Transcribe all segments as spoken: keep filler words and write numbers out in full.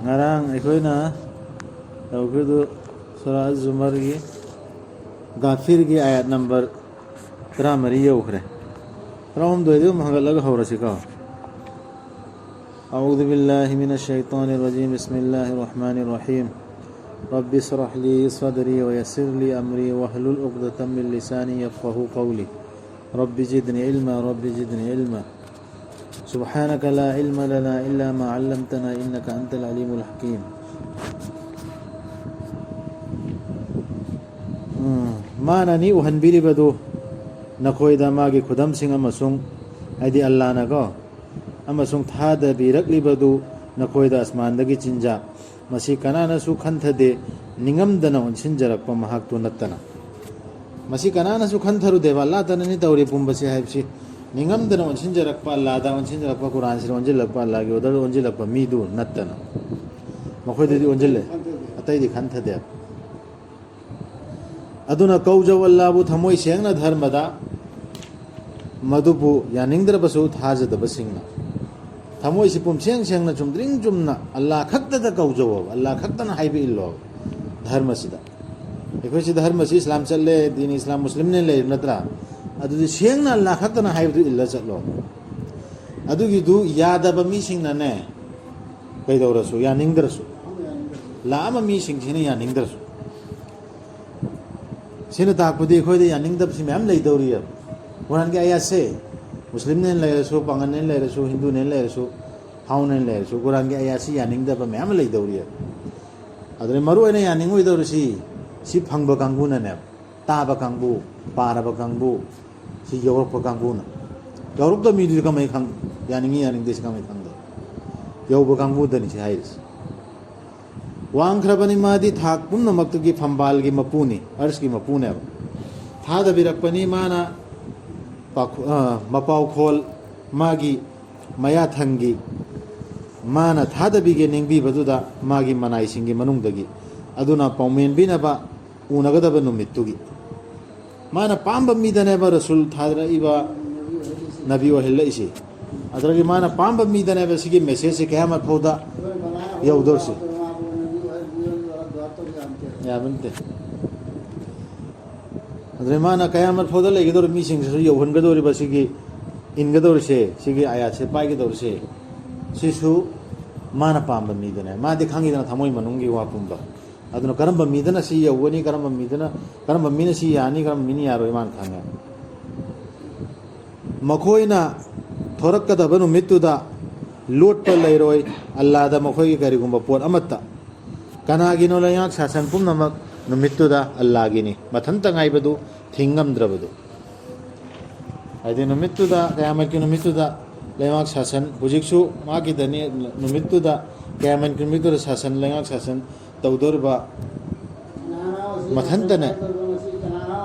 ꯉꯔꯥꯡ ꯑꯩꯈꯣꯏꯅ ꯇꯧꯈꯤꯕꯗꯨ ꯁꯨꯔꯥ ꯑꯜ ꯖꯨꯃꯔꯒꯤ ꯒꯥꯐꯤꯔꯒꯤ ꯑꯥꯌꯥꯠ ꯅꯝꯕꯔ ꯇꯔꯥꯃꯔꯤ ꯌꯧꯈ꯭ꯔꯦ꯫ ꯇꯔꯥꯍꯨꯝꯗꯣꯏꯗꯨ ꯑꯗꯨꯝ ꯍꯪꯒꯠꯂꯒ ꯍꯧꯔꯁꯤꯀꯣ꯫ أعوذ بالله من الشيطان الرجيم. بسم الله الرحمن الرحيم. رب اشرح لي صدري ويسر لي أمري واحلل عقدة من لساني يفقهوا قولي. رب زدني علما، رب زدني علما. سبحانك لا علم لنا إلا ما علمتنا إنك أنت العليم الحكيم. ꯎꯝ, ꯃꯥꯅꯅꯤ ꯎꯍꯟꯕꯤꯔꯤꯕꯗꯨ ꯅꯈꯣꯏꯗ ꯃꯥꯒꯤ ꯈꯨꯗꯝꯁꯤꯡ ꯑꯃꯁꯨꯡ, ꯍꯥꯏꯗꯤ ꯑꯜꯂꯥꯅꯀꯣ, ꯑꯃꯁꯨꯡ ꯊꯥꯗꯕꯤꯔꯛꯂꯤꯕꯗꯨ ꯅꯈꯣꯏꯗ ꯑꯁꯃꯥꯟꯗꯒꯤ ꯆꯤꯟꯖꯥꯛ, ꯃꯁꯤ ꯀꯅꯥꯅꯁꯨ ꯈꯟꯊꯗꯦ, ꯅꯤꯡꯉꯝꯗꯅ ꯑꯣꯟꯁꯤꯟꯖꯔꯛꯄ ꯃꯍꯥꯛꯇꯨ ꯅꯠꯇꯅ꯫ ꯃꯁꯤ ꯀꯅꯥꯅꯁꯨ ꯈꯟꯊꯔꯨꯗꯦꯕ, ꯑꯜꯂꯥ ꯇꯅꯅꯤ ꯇꯧꯔꯤ ꯄꯨꯝꯕꯁꯦ ꯍꯥꯏꯕꯁꯤ꯫ ꯅꯤꯡꯉꯝꯗꯅ ꯑꯣꯟꯁꯤꯟꯖꯔꯛꯄ ꯑꯜꯂꯥꯗ, ꯑꯣꯟꯁꯤꯟꯖꯔꯛꯄ ꯀꯨꯔꯥꯟꯁꯤꯗ ꯑꯣꯟꯁꯤꯜꯂꯛꯄ, ꯑꯜꯂꯥꯒꯤ ꯑꯣꯔꯗꯔꯗ ꯑꯣꯟꯁꯤꯜꯂꯛꯄ ꯃꯤꯗꯨ ꯅꯠꯇꯅ꯫ ꯃꯈꯣꯏꯗꯗꯤ ꯑꯣꯟꯁꯤꯜꯂꯦ, ꯑꯇꯩꯗꯤ ꯈꯟꯊꯗꯦꯕ꯫ ꯑꯗꯨꯅ ꯀꯧꯖꯧ ꯑꯜꯂꯥꯕꯨ ꯊꯃꯣꯏ ꯁꯦꯡꯅ ꯙꯔꯃꯗ, ꯃꯗꯨꯕꯨ ꯌꯥꯅꯤꯡꯗ꯭ꯔꯕꯁꯨ ꯊꯥꯖꯗꯕꯁꯤꯡꯅ꯫ ꯊꯃꯣꯏꯁꯤ ꯄꯨꯝꯁꯦꯡ ꯁꯦꯡꯅ, ꯆꯨꯝꯗ꯭ꯔꯤꯡ ꯆꯨꯝꯅ ꯑꯜꯂꯥ ꯈꯛꯇꯗ ꯀꯧꯖꯧꯑꯕ, ꯑꯜꯂꯥ ꯈꯛꯇꯅ ꯍꯥꯏꯕ ꯏꯜꯂꯣꯕ ꯙꯔꯃꯁꯤꯗ꯫ ꯑꯩꯈꯣꯏꯁꯤ ꯙꯔꯃꯁꯤ ꯏꯁꯂꯥꯝ ꯆꯠꯂꯦ, ꯗꯤꯟ ꯏꯁꯂꯥꯝ, ꯃꯨꯁꯂꯤꯝꯅꯦ ꯂꯩꯔꯦ ꯅꯠꯇ꯭ꯔꯥ? ꯑꯗꯨꯗꯤ ꯁꯦꯡꯅ ꯑꯜꯂꯥ ꯈꯛꯇꯅ ꯍꯥꯏꯕꯗꯨ ꯏꯜꯂ ꯆꯠꯂꯣ꯫ ꯑꯗꯨꯒꯤꯗꯨ ꯌꯥꯗꯕ ꯃꯤꯁꯤꯡꯅꯅꯦ, ꯀꯩꯗꯧꯔꯁꯨ, ꯌꯥꯅꯤꯡꯗ꯭ꯔꯁꯨ, ꯂꯥꯛꯑꯝꯕ ꯃꯤꯁꯤꯡꯁꯤꯅ ꯌꯥꯅꯤꯡꯗ꯭ꯔꯁꯨ, ꯁꯤꯅ ꯇꯥꯛꯄꯗꯤ ꯑꯩꯈꯣꯏꯗ ꯌꯥꯅꯤꯡꯗꯕꯁꯤ ꯃꯌꯥꯝ ꯂꯩꯗꯧꯔꯤꯑꯕ꯫ ꯀꯨꯔꯥꯟꯒꯤ ꯑꯥꯌꯥꯠꯁꯦ, ꯃꯨꯁꯂꯤꯝꯅꯦꯅ ꯂꯩꯔꯁꯨ, ꯄꯥꯉꯜꯅꯦꯅ ꯂꯩꯔꯁꯨ, ꯍꯤꯟꯗꯨꯅꯦꯅ ꯂꯩꯔꯁꯨ, ꯍꯥꯎꯅꯦꯅ ꯂꯩꯔꯁꯨ, ꯀꯨꯔꯥꯟꯒꯤ ꯑꯥꯌꯥꯠꯁꯤ ꯌꯥꯅꯤꯡꯗꯕ ꯃꯌꯥꯝ ꯑꯃ ꯂꯩꯗꯧꯔꯤꯑꯕ꯫ ꯑꯗꯨꯅ ꯃꯔꯨ ꯑꯣꯏꯅ ꯌꯥꯅꯤꯡꯉꯣꯏꯗꯧꯔꯤꯁꯤ ꯁꯤ ꯐꯪꯕ ꯀꯥꯡꯕꯨꯅꯅꯦꯕ꯫ ꯇꯥꯕ ꯀꯥꯡꯕꯨ, ꯄꯥꯔꯕ ꯀꯥꯡꯕꯨ, ꯁꯤ ꯌꯧꯔꯛꯄ ꯀꯥꯡꯕꯨꯅ꯫ ꯌꯧꯔꯛꯇꯕ ꯃꯤꯗꯨꯗꯤ ꯀꯃꯥꯏ ꯈꯪ-, ꯌꯥꯅꯤꯡꯉꯤ ꯌꯥꯅꯤꯡꯗꯦ ꯁꯤ ꯀꯃꯥꯏ ꯈꯪꯗꯣꯏ? ꯌꯧꯕ ꯀꯥꯡꯕꯨꯗꯅꯤ ꯁꯤ ꯍꯥꯏꯔꯤꯁꯤ꯫ ꯋꯥꯡꯈ꯭ꯔꯕꯅꯤ, ꯃꯥꯗꯤ ꯊꯥꯛ ꯄꯨꯝꯅꯃꯛꯇꯒꯤ ꯐꯝꯕꯥꯜꯒꯤ ꯃꯄꯨꯅꯤ, ꯑꯔꯁꯀꯤ ꯃꯄꯨꯅꯦꯕ꯫ ꯊꯥꯗꯕꯤꯔꯛꯄꯅꯤ ꯃꯥꯅ ꯄꯥꯈꯣ-, ꯑ, ꯃꯄꯥꯎꯈꯣꯜ, ꯃꯥꯒꯤ ꯃꯌꯥꯊꯪꯒꯤ, ꯃꯥꯅ ꯊꯥꯗꯕꯤꯒꯦ ꯅꯤꯡꯕꯤꯕꯗꯨꯗ ꯃꯥꯒꯤ ꯃꯅꯥꯏꯁꯤꯡꯒꯤ ꯃꯅꯨꯡꯗꯒꯤ꯫ ꯑꯗꯨꯅ ꯄꯥꯎꯃꯦꯟꯕꯤꯅꯕ ꯎꯅꯒꯗꯕ ꯅꯨꯃꯤꯠꯇꯨꯒꯤ꯫ ꯃꯥꯅ ꯄꯥꯝꯕ ꯃꯤꯗꯅꯦꯕ ꯔꯁꯨꯜ ꯊꯥꯔꯛꯏꯕ, ꯅꯕꯤ ꯑꯣꯏꯍꯜꯂꯛꯏꯁꯤ꯫ ꯑꯗꯨꯗꯒꯤ ꯃꯥꯅ ꯄꯥꯝꯕ ꯃꯤꯗꯅꯦꯕ ꯁꯤꯒꯤ ꯃꯦꯁꯦꯖꯁꯤ ꯀꯌꯥꯃꯠ ꯐꯥꯎꯗ ꯌꯧꯗꯧꯔꯤꯁꯦ꯫ ꯌꯥꯕ ꯅꯠꯇꯦ꯫ ꯑꯗꯨꯅ ꯃꯥꯅ ꯀꯌꯥꯃꯠ ꯐꯥꯎꯗ ꯂꯩꯒꯗꯧꯔꯤꯕ ꯃꯤꯁꯤꯡꯁꯤꯁꯨ ꯌꯧꯍꯟꯒꯗꯧꯔꯤꯕ ꯁꯤꯒꯤ, ꯏꯟꯒꯗꯧꯔꯤꯁꯦ, ꯁꯤꯒꯤ ꯑꯌꯥꯠꯁꯦ ꯄꯥꯏꯒꯗꯧꯔꯤꯁꯦ, ꯁꯤꯁꯨ ꯃꯥꯅ ꯄꯥꯝꯕ ꯃꯤꯗꯨꯅꯦ꯫ ꯃꯥꯗꯤ ꯈꯪꯉꯤꯗꯅ ꯊꯃꯣꯏ ꯃꯅꯨꯡꯒꯤ ꯋꯥ ꯄꯨꯝꯕ꯫ ꯑꯗꯨꯅ ꯀꯔꯝꯕ ꯃꯤꯗꯅ ꯁꯤ ꯌꯧꯒꯅꯤ, ꯀꯔꯝꯕ ꯃꯤꯗꯅ, ꯀꯔꯝꯕ ꯃꯤꯅ ꯁꯤ ꯌꯥꯅꯤ, ꯀꯔꯝꯕ ꯃꯤꯅ ꯌꯥꯔꯣꯏ, ꯃꯥꯅ ꯈꯪꯉꯦ꯫ ꯃꯈꯣꯏꯅ ꯊꯣꯔꯛꯀꯗꯕ ꯅꯨꯃꯤꯠꯇꯨꯗ ꯂꯣꯠꯄ ꯂꯩꯔꯣꯏ ꯑꯜꯂꯥꯗ ꯃꯈꯣꯏꯒꯤ ꯀꯔꯤꯒꯨꯝꯕ ꯄꯣꯠ ꯑꯃꯠꯇ꯫ ꯀꯅꯥꯒꯤꯅꯣ ꯂꯩꯉꯥꯛ ꯁꯥꯁꯟ ꯄꯨꯝꯅꯃꯛ? ꯅꯨꯃꯤꯠꯇꯨꯗ ꯑꯜꯂꯥꯒꯤꯅꯤ, ꯃꯊꯟꯇ ꯉꯥꯏꯕꯗꯨ ꯊꯤꯡꯉꯝꯗ꯭ꯔꯕꯗꯨ꯫ ꯍꯥꯏꯗꯤ ꯅꯨꯃꯤꯠꯇꯨꯗ, ꯀꯌꯥꯃꯠꯀꯤ ꯅꯨꯃꯤꯠꯇꯨꯗ ꯂꯩꯉꯥꯛ ꯁꯥꯁꯟ, ꯍꯧꯖꯤꯛꯁꯨ ꯃꯥꯒꯤꯗꯅꯤ, ꯅꯨꯃꯤꯠꯇꯨꯗ, ꯀꯌꯥꯃꯠꯀꯤ ꯅꯨꯃꯤꯠꯇꯨꯗ ꯁꯥꯁꯟ, ꯂꯩꯉꯥꯛ ꯁꯥꯁꯟ ꯇꯧꯗꯧꯔꯤꯕ ꯃꯊꯟꯇꯅꯦ꯫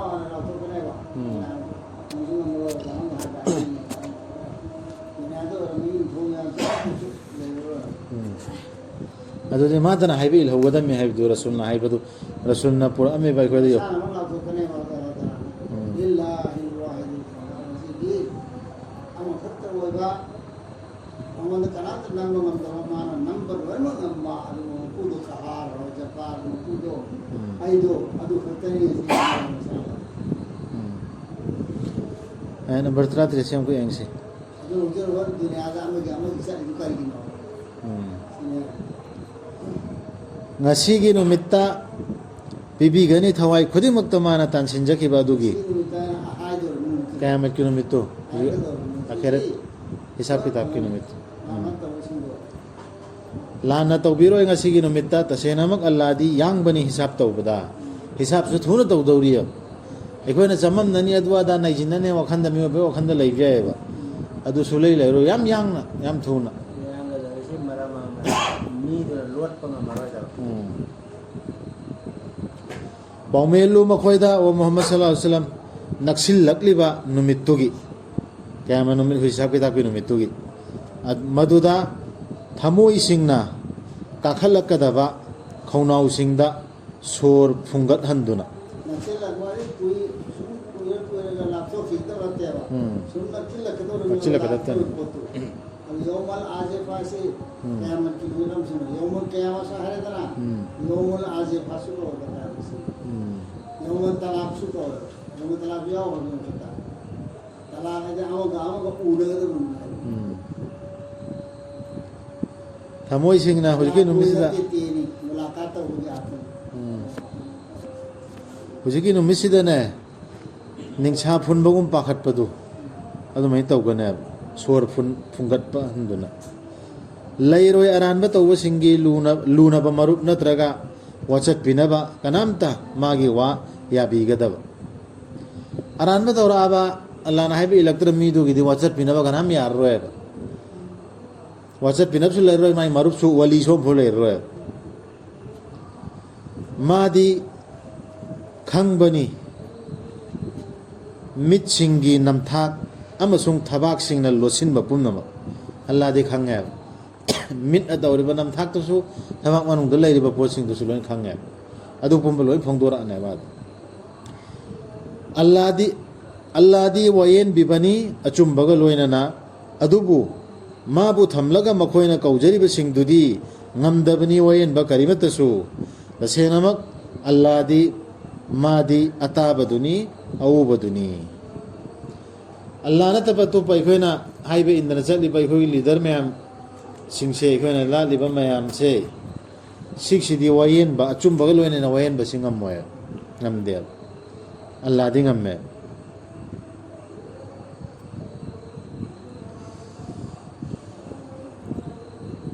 ꯎꯝ꯫ ꯎꯝ꯫ ꯑꯗꯨꯗꯤ ꯃꯥꯇꯅ ꯍꯥꯏꯕ ꯏꯜꯍꯧꯒꯗꯕꯅꯤ ꯍꯥꯏꯕꯗꯨ ꯔꯁꯨꯜꯅ ꯍꯥꯏꯕꯗꯨ, ꯔꯁꯨꯜꯅ ꯄꯨꯔꯛꯑꯝꯃꯦꯕ ꯑꯩꯈꯣꯏꯗ ꯌꯧ-, ꯃꯁꯥꯅ ꯑꯃꯨꯛ ꯂꯥꯎꯊꯣꯛꯀꯅꯦꯕ, ꯇꯔꯥ ꯇꯔꯥ꯫ ꯎꯝ꯫ ꯂꯤꯜꯂꯥꯍꯤꯜ ꯋꯥꯍꯤꯗꯤꯜ ꯐꯔꯗ꯫ ꯃꯁꯤꯗꯤ ꯑꯃꯈꯛꯇ ꯑꯣꯏꯕ, ꯃꯉꯣꯟꯗ ꯀꯅꯥꯝꯇ ꯅꯝꯕ ꯉꯝꯗꯕ, ꯃꯥꯅ ꯅꯝꯕ ꯂꯣꯏꯅꯃꯛ ꯉꯝꯕ, ꯑꯗꯨꯒ ꯃꯄꯨꯗꯣ ꯀꯍꯥꯔ, ꯖꯕꯥꯔ ꯃꯄꯨꯗꯣ, ꯎꯝ꯫ ꯑꯩꯗꯣ, ꯑꯗꯨ ꯈꯛꯇꯅꯤ ꯁꯤ ꯃꯁꯥꯅ꯫ ꯎꯝ꯫ ꯑꯦ, ꯅꯝꯕꯔ ꯇꯔꯥꯇꯔꯦꯠꯁꯦ ꯑꯃꯨꯛꯀ ꯌꯦꯡꯁꯤ꯫ ꯑꯗꯨ ꯍꯧꯖꯤꯛ ꯍꯧꯖꯤꯛ ꯗꯨꯅꯤꯌꯥꯗ ꯑꯃꯒꯤ ꯑꯃꯒꯤ ꯆꯠꯂꯤꯗꯨ ꯀꯔꯤꯒꯤꯅꯣ? ꯎꯝ꯫ ꯁꯤꯅꯦ꯫ ꯉꯁꯤꯒꯤ ꯅꯨꯃꯤꯠꯇ ꯄꯤꯕꯤꯒꯅꯤ ꯊꯋꯥꯏ ꯈꯨꯗꯤꯡꯃꯛꯇ ꯃꯥꯅ ꯇꯥꯟꯁꯤꯟꯖꯈꯤꯕ ꯑꯗꯨꯒꯤ꯫ ꯉꯁꯤ ꯅꯨꯃꯤꯠꯇ ꯑꯩꯅ ꯍꯥꯏꯗꯧꯔꯤꯕ ꯅꯨꯃꯤꯠꯇꯨ꯫ ꯀꯌꯥꯃꯠꯀꯤ ꯅꯨꯃꯤꯠꯇꯨ, ꯍꯥꯏꯒꯗꯧꯔꯤꯕ ꯅꯨꯃꯤꯠꯇꯨ꯫ ꯑꯈꯦꯔꯠ ꯍꯤꯁꯥꯕ ꯀꯤꯇꯥꯕꯀꯤ ꯅꯨꯃꯤꯠ꯫ ꯎꯝ꯫ ꯃꯥꯅ ꯇꯧꯕꯁꯤꯡꯗꯣ꯫ ꯂꯥꯟꯅ ꯇꯧꯕꯤꯔꯣꯏ ꯉꯁꯤꯒꯤ ꯅꯨꯃꯤꯠꯇ, ꯇꯁꯦꯡꯅꯃꯛ ꯑꯜꯂꯥꯗꯤ ꯌꯥꯡꯕꯅꯤ ꯍꯤꯁꯥꯕ ꯇꯧꯕꯗ꯫ ꯍꯤꯁꯥꯕꯁꯨ ꯊꯨꯅ ꯇꯧꯗꯧꯔꯤꯑꯕ꯫ ꯑꯩꯈꯣꯏꯅ ꯆꯃꯝꯅꯅꯤ, ꯑꯗꯨ ꯑꯗꯥ ꯅꯩꯖꯤꯟꯅꯅꯤ ꯋꯥꯈꯟꯗ, ꯃꯤꯑꯣꯏꯕꯒꯤ ꯋꯥꯈꯟꯗ ꯂꯩꯕ ꯌꯥꯏꯑꯕ꯫ ꯑꯗꯨ ꯁꯨꯡꯂꯩ ꯂꯩꯔꯣꯏ, ꯌꯥꯝ ꯌꯥꯡꯅ, ꯌꯥꯝ ꯊꯨꯅ꯫ ꯌꯥꯡꯒꯗꯕꯁꯤ ꯃꯔꯝ ꯑꯃ, ꯃꯤꯗꯨꯅ ꯂꯣꯠꯄ ꯉꯝꯃꯔꯣꯏꯗꯕ꯫ ꯎꯝ꯫ ꯄꯥꯎꯃꯤ ꯏꯜꯂꯨ ꯃꯈꯣꯏꯗ, ꯑꯣ ꯃꯨꯍꯝꯃꯗ ꯁꯜꯂꯜꯂꯥꯍꯨ ꯑꯂꯩꯍꯤ ꯋꯁꯜꯂꯝ, ꯅꯛꯁꯤꯜꯂꯛꯂꯤꯕ ꯅꯨꯃꯤꯠꯇꯨꯒꯤ, ꯀꯌꯥꯃꯠ ꯅꯨꯃꯤꯠ, ꯍꯤꯁꯥꯕ ꯀꯤꯇꯥꯕꯀꯤ ꯅꯨꯃꯤꯠꯇꯨꯒꯤ꯫ ꯑ-, ꯃꯗꯨꯗ ꯊꯃꯣꯏꯁꯤꯡꯅ ꯀꯥꯈꯠꯂꯛꯀꯗꯕ ꯈꯧꯅꯥꯎꯁꯤꯡꯗ ꯁꯣꯔ ꯐꯨꯡꯒꯠꯍꯟꯗꯨꯅ꯫ ꯅꯛꯁꯤꯜꯂꯛꯄ ꯍꯥꯏꯗꯤ ꯀꯨꯏ-, ꯁꯨꯝ ꯀꯨꯏꯔ ꯀꯨꯏꯔꯒ ꯂꯥꯞꯊꯣꯛꯈꯤꯒꯗꯕ ꯅꯠꯇꯦꯕ꯫ ꯎꯝ꯫ ꯁꯨꯝ ꯅꯛꯁꯤꯜꯂꯛꯀꯗꯧꯔꯤꯕ ꯅꯛꯁꯤꯜꯂꯛꯀꯗꯕ ꯂꯥꯞꯊꯣꯛꯈꯤꯕ ꯇꯥꯏꯝ꯫ ꯄꯣꯠꯇꯣ꯫ ꯎꯝ꯫ ꯑꯗꯨ ꯌꯧꯃꯜ ꯑꯥꯖꯤꯐꯥꯁꯤ ꯎꯝ꯫ ꯀꯌꯥꯃꯠꯀꯤ ꯐꯤꯕꯝꯁꯤꯅ ꯌꯧꯃꯨꯜ ꯀꯌꯥꯃꯠꯁꯨ ꯍꯥꯏꯔꯦꯗꯅ, ꯎꯝ꯫ ꯌꯧꯃꯨꯜ ꯑꯥꯖꯤꯐꯥꯁꯨ ꯀꯧꯋꯦꯕ ꯇꯥꯔꯤꯛꯁꯦ꯫ ꯎꯝ꯫ ꯌꯧꯃꯨꯜ ꯇꯂꯥꯛꯁꯨ ꯀꯧꯋꯦꯕ꯫ ꯌꯧꯃꯨꯜ ꯇꯂꯥꯛ ꯌꯥꯎꯈ꯭ꯔꯕꯅꯤ ꯃꯊꯛꯇ꯫ ꯇꯂꯥꯛ ꯍꯥꯏꯗꯤ ꯑꯃꯒ ꯑꯃꯒ ꯎꯅꯒꯗꯕꯅꯤ ꯍꯥꯏꯕ꯫ ꯎꯝ꯫ ꯊꯃꯣꯏ ꯁꯦꯡꯅ ꯍꯧꯖꯤꯛꯀꯤ ꯅꯨꯃꯤꯠꯁꯤꯗ꯫ ꯇꯦꯅꯤ, ꯃꯨꯂꯥꯀꯥꯠ ꯇꯧꯕꯒꯤ ꯑꯥꯔꯊꯅꯤ꯫ ꯎꯝ꯫ ꯍꯧꯖꯤꯛꯀꯤ ꯅꯨꯃꯤꯠꯁꯤꯗꯅꯦ, ꯅꯤꯡꯁꯥ ꯐꯨꯟꯕꯒꯨꯝ ꯄꯥꯈꯠꯄꯗꯨ ꯑꯗꯨꯃꯥꯏꯅ ꯇꯧꯒꯅꯦꯕ, ꯁꯣꯔ ꯐꯨꯟ-, ꯐꯨꯟꯒꯠꯄ ꯍꯟꯗꯨꯅ꯫ ꯂꯩꯔꯣꯏ ꯑꯔꯥꯟꯕ ꯇꯧꯕꯁꯤꯡꯒꯤ ꯂꯨꯅ-, ꯂꯨꯅꯕ ꯃꯔꯨꯞ ꯅꯠꯇ꯭ꯔꯒ ꯋꯥꯆꯠꯄꯤꯅꯕ ꯀꯅꯥꯝꯇ ꯃꯥꯒꯤ ꯋꯥ ꯌꯥꯕꯤꯒꯗꯕ꯫ ꯑꯔꯥꯟꯕ ꯇꯧꯔꯛꯑꯕ, ꯑꯜꯂꯥꯅ ꯍꯥꯏꯕ ꯏꯜꯂꯛꯇ꯭ꯔ ꯃꯤꯗꯨꯒꯤꯗꯤ ꯋꯥꯆꯠꯄꯤꯅꯕ ꯀꯅꯥꯝ ꯌꯥꯔꯔꯣꯏꯕ꯫ ꯋꯥꯆꯠꯄꯤꯅꯕꯁꯨ ꯂꯩꯔꯔꯣꯏ, ꯃꯥꯒꯤ ꯃꯔꯨꯞꯁꯨ ꯋꯥꯂꯤꯁꯨ ꯑꯃꯐꯥꯎ ꯂꯩꯔꯔꯣꯏ꯫ ꯃꯥꯗꯤ ꯈꯪꯕꯅꯤ, ꯃꯤꯠꯁꯤꯡꯒꯤ ꯅꯝꯊꯥꯛ ꯑꯃꯁꯨꯡ ꯊꯕꯥꯛꯁꯤꯡꯅ ꯂꯣꯠꯁꯤꯟꯕ ꯄꯨꯝꯅꯃꯛ꯫ ꯑꯜꯂꯥꯗꯤ ꯈꯪꯉꯦꯕ꯫ ꯃꯤꯠꯅ ꯇꯧꯔꯤꯕ ꯅꯝꯊꯥꯛꯇꯨꯁꯨ, ꯊꯕꯥꯛ ꯃꯅꯨꯡꯗ ꯂꯩꯔꯤꯕ ꯄꯣꯠꯁꯤꯡꯗꯨꯁꯨ ꯂꯣꯏ ꯈꯪꯉꯦꯕ꯫ ꯑꯗꯨ ꯄꯨꯝꯕ ꯂꯣꯏ ꯐꯣꯡꯗꯣꯔꯛꯑꯅꯦꯕ ꯑꯗꯣ꯫ ꯑꯜꯂꯥꯗꯤ, ꯑꯜꯂꯥꯗꯤ ꯋꯥꯌꯦꯟꯕꯤꯕꯅꯤ ꯑꯆꯨꯝꯕꯒ ꯂꯣꯏꯅꯅ, ꯑꯗꯨꯕꯨ ꯃꯥꯕꯨ ꯊꯝꯂꯒ ꯃꯈꯣꯏꯅ ꯀꯧꯖꯔꯤꯕꯁꯤꯡꯗꯨꯗꯤ ꯉꯝꯗꯕꯅꯤ ꯋꯥꯌꯦꯟꯕ ꯀꯔꯤꯃꯠꯇꯁꯨ꯫ ꯇꯁꯦꯡꯅꯃꯛ ꯑꯜꯂꯥꯗꯤ, ꯃꯥꯗꯤ ꯑꯇꯥꯕꯗꯨꯅꯤ, ꯑꯎꯕꯗꯨꯅꯤ꯫ ꯑꯜꯂꯥ ꯅꯠꯇꯕ ꯑꯇꯣꯞꯄ ꯑꯩꯈꯣꯏꯅ ꯍꯥꯏꯕ ꯏꯟꯗꯅ ꯆꯠꯂꯤꯕ ꯑꯩꯈꯣꯏꯒꯤ ꯂꯤꯗꯔ ꯃꯌꯥꯝꯁꯤꯡꯁꯦ, ꯑꯩꯈꯣꯏꯅ ꯂꯥꯠꯂꯤꯕ ꯃꯌꯥꯝꯁꯦ, ꯁꯤꯒꯤꯁꯤꯗꯤ ꯋꯥꯌꯦꯟꯕ, ꯑꯆꯨꯝꯕꯒ ꯂꯣꯏꯅꯅ ꯋꯥꯌꯦꯟꯕꯁꯤ ꯉꯝꯃꯣꯏ, ꯉꯝꯗꯦꯕ꯫ ꯑꯜꯂꯥꯗꯤ ꯉꯝꯃꯦ꯫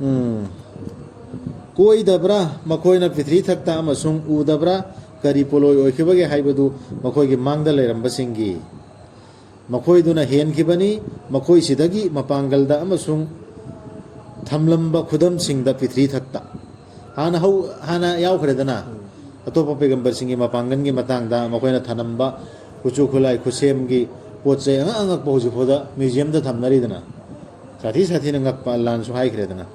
ꯎꯝ꯫ ꯀꯣꯏꯗꯕ꯭ꯔꯥ ꯃꯈꯣꯏꯅ ꯄ꯭ꯔꯤꯊꯤꯕꯤ ꯊꯛꯇ ꯑꯃꯁꯨꯡ ꯎꯗꯕ꯭ꯔꯥ ꯀꯔꯤ ꯄꯣꯠꯂꯣꯏ ꯑꯣꯏꯈꯤꯕꯒꯦ ꯍꯥꯏꯕꯗꯨ ꯃꯈꯣꯏꯒꯤ ꯃꯥꯡꯗ ꯂꯩꯔꯝꯕꯁꯤꯡꯒꯤ? ꯃꯈꯣꯏꯗꯨꯅ ꯍꯦꯟꯈꯤꯕꯅꯤ ꯃꯈꯣꯏꯁꯤꯗꯒꯤ ꯃꯄꯥꯡꯒꯜꯗ ꯑꯃꯁꯨꯡ ꯊꯝꯂꯝꯕ ꯈꯨꯗꯝꯁꯤꯡꯗ ꯄ꯭ꯔꯤꯊꯤꯕꯤ ꯊꯛꯇ꯫ ꯍꯥꯟꯅ ꯍꯧ-, ꯍꯥꯟꯅ ꯌꯥꯎꯈ꯭ꯔꯦꯗꯅ꯫ ꯎꯝ꯫ ꯑꯇꯣꯞꯄ ꯄꯦꯒꯝꯕꯔꯁꯤꯡꯒꯤ ꯃꯄꯥꯡꯒꯜꯒꯤ ꯃꯇꯥꯡꯗ ꯃꯈꯣꯏꯅ ꯊꯅꯝꯕ ꯈꯨꯠꯁꯨ ꯈꯨꯠꯂꯥꯏ ꯈꯨꯠꯁꯦꯝꯒꯤ ꯄꯣꯠ ꯆꯩ ꯑꯉꯛ ꯑꯉꯛꯄ ꯍꯧꯖꯤꯛ ꯐꯥꯎꯗ ꯃ꯭ꯌꯨꯖꯤꯌꯝꯗ ꯊꯝꯅꯔꯤꯗꯅ꯫ ꯁꯥꯊꯤ ꯁꯥꯊꯤꯅ ꯉꯛꯄ ꯑꯜꯂꯥꯅꯁꯨ ꯍꯥꯏꯈ꯭ꯔꯦꯗꯅ꯫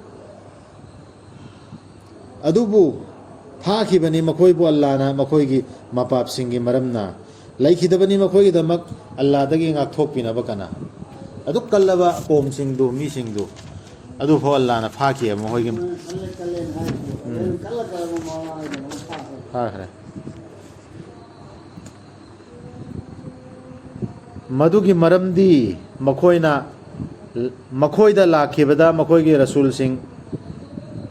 ꯑꯗꯨꯕꯨ ꯐꯥꯈꯤꯕꯅꯤ ꯃꯈꯣꯏꯕꯨ ꯑꯜꯂꯥꯅ ꯃꯈꯣꯏꯒꯤ ꯃꯄꯥꯞꯁꯤꯡꯒꯤ ꯃꯔꯝꯅ꯫ ꯂꯩꯈꯤꯗꯕꯅꯤ ꯃꯈꯣꯏꯒꯤꯗꯃꯛ ꯑꯜꯂꯥꯗꯒꯤ ꯉꯥꯛꯊꯣꯛꯄꯤꯅꯕ ꯀꯅꯥ? ꯑꯗꯨꯛ ꯀꯜꯂꯕ ꯀꯣꯝꯁꯤꯡꯗꯨ, ꯃꯤꯁꯤꯡꯗꯨ, ꯑꯗꯨꯐꯥꯎ ꯑꯜꯂꯥꯅ ꯐꯥꯈꯤ ꯃꯈꯣꯏꯒꯤ꯫ ꯎꯝ꯫ ꯐꯥꯈ꯭ꯔꯦ꯫ ꯃꯗꯨꯒꯤ ꯃꯔꯝꯗꯤ ꯃꯈꯣꯏꯅ, ꯃꯈꯣꯏꯗ ꯂꯥꯛꯈꯤꯕꯗ ꯃꯈꯣꯏꯒꯤ ꯔꯁꯨꯜꯁꯤꯡ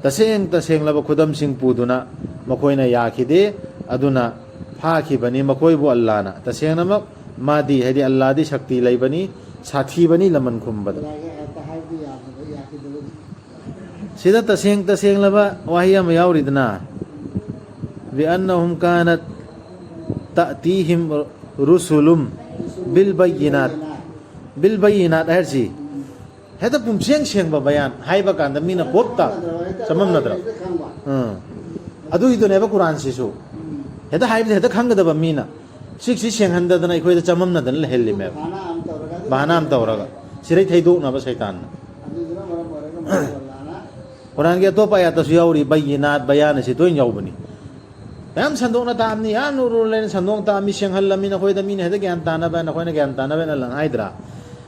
ꯇꯁꯦꯡ ꯇꯁꯦꯡꯂꯕ ꯈꯨꯗꯝꯁꯤꯡ ꯄꯨꯗꯨꯅ ꯃꯈꯣꯏꯅ ꯌꯥꯈꯤꯗꯦ꯫ ꯑꯗꯨꯅ ꯐꯥꯈꯤꯕꯅꯤ ꯃꯈꯣꯏꯕꯨ ꯑꯜꯂꯥꯅ꯫ ꯇꯁꯦꯡꯅꯃꯛ ꯃꯥꯗꯤ, ꯍꯥꯏꯗꯤ ꯑꯜꯂꯥꯗꯤ, ꯁꯛꯇꯤ ꯂꯩꯕꯅꯤ, ꯁꯥꯊꯤꯕꯅꯤ ꯂꯃꯟ ꯈꯨꯝꯕꯗ꯫ ꯁꯤꯗ ꯇꯁꯦꯡ ꯇꯁꯦꯡꯂꯕ ꯋꯥꯍꯩ ꯑꯃ ꯌꯥꯎꯔꯤꯗꯅ, "بأنهم كانت تأتيهم رسلهم بالبينات"꯫ "بالبينات" ꯍꯥꯏꯔꯤꯁꯤ ꯍꯦꯛꯇ ꯄꯨꯝꯁꯦꯡ ꯁꯦꯡꯕ ꯕꯌꯥꯟ ꯍꯥꯏꯕ ꯀꯥꯟꯗ ꯃꯤꯅ ꯄꯣꯞꯇ ꯆꯃꯝꯅꯗ꯭ꯔꯣ? ꯎꯝ꯫ ꯑꯗꯨꯒꯤꯗꯨꯅꯦꯕ ꯀꯨꯔꯥꯟꯁꯤꯁꯨ꯫ ꯍꯦꯛꯇ ꯍꯥꯏꯕꯗ ꯍꯦꯛꯇ ꯈꯪꯒꯗꯕ ꯃꯤꯅ꯫ ꯁꯤꯛꯁꯤ ꯁꯦꯡꯍꯟꯗꯗꯅ ꯑꯩꯈꯣꯏꯗ ꯆꯃꯝꯅꯗꯅ ꯂꯩꯍꯜꯂꯤꯃꯦꯕ꯫ ꯕꯍꯥꯅꯥ ꯑꯃ ꯇꯧꯔꯒ꯫ ꯁꯤꯔꯩ ꯊꯩꯗꯣꯛꯅꯕ ꯁꯩꯇꯥꯟꯅ꯫ ꯀꯨꯔꯥꯟꯒꯤ ꯑꯇꯣꯞꯄ ꯑꯌꯥꯠꯇꯁꯨ ꯌꯥꯎꯔꯤ, ꯕꯌꯤꯅꯥꯠ, ꯕꯌꯥꯟ ꯑꯁꯤ ꯇꯣꯏꯅ ꯌꯥꯎꯕꯅꯤ꯫ ꯃꯌꯥꯝ ꯁꯟꯗꯣꯛꯅ ꯇꯥꯛꯑꯝꯅꯤ, ꯌꯥꯝ ꯅꯨꯔꯨ ꯂꯩꯅ ꯁꯟꯗꯣꯛꯅ ꯇꯥꯛꯑꯝꯃꯤ, ꯁꯦꯡꯍꯜꯂꯝꯃꯤ, ꯅꯈꯣꯏꯗ ꯃꯤꯅ ꯍꯦꯛꯇ ꯒ꯭ꯌꯥꯟ ꯇꯥꯅꯕ, ꯅꯈꯣꯏꯅ ꯒ꯭ꯌꯥꯟ ꯇꯥꯅꯕ ꯍꯥꯏꯅ ꯂꯪ ꯍꯥꯏꯗ꯭ꯔꯥ?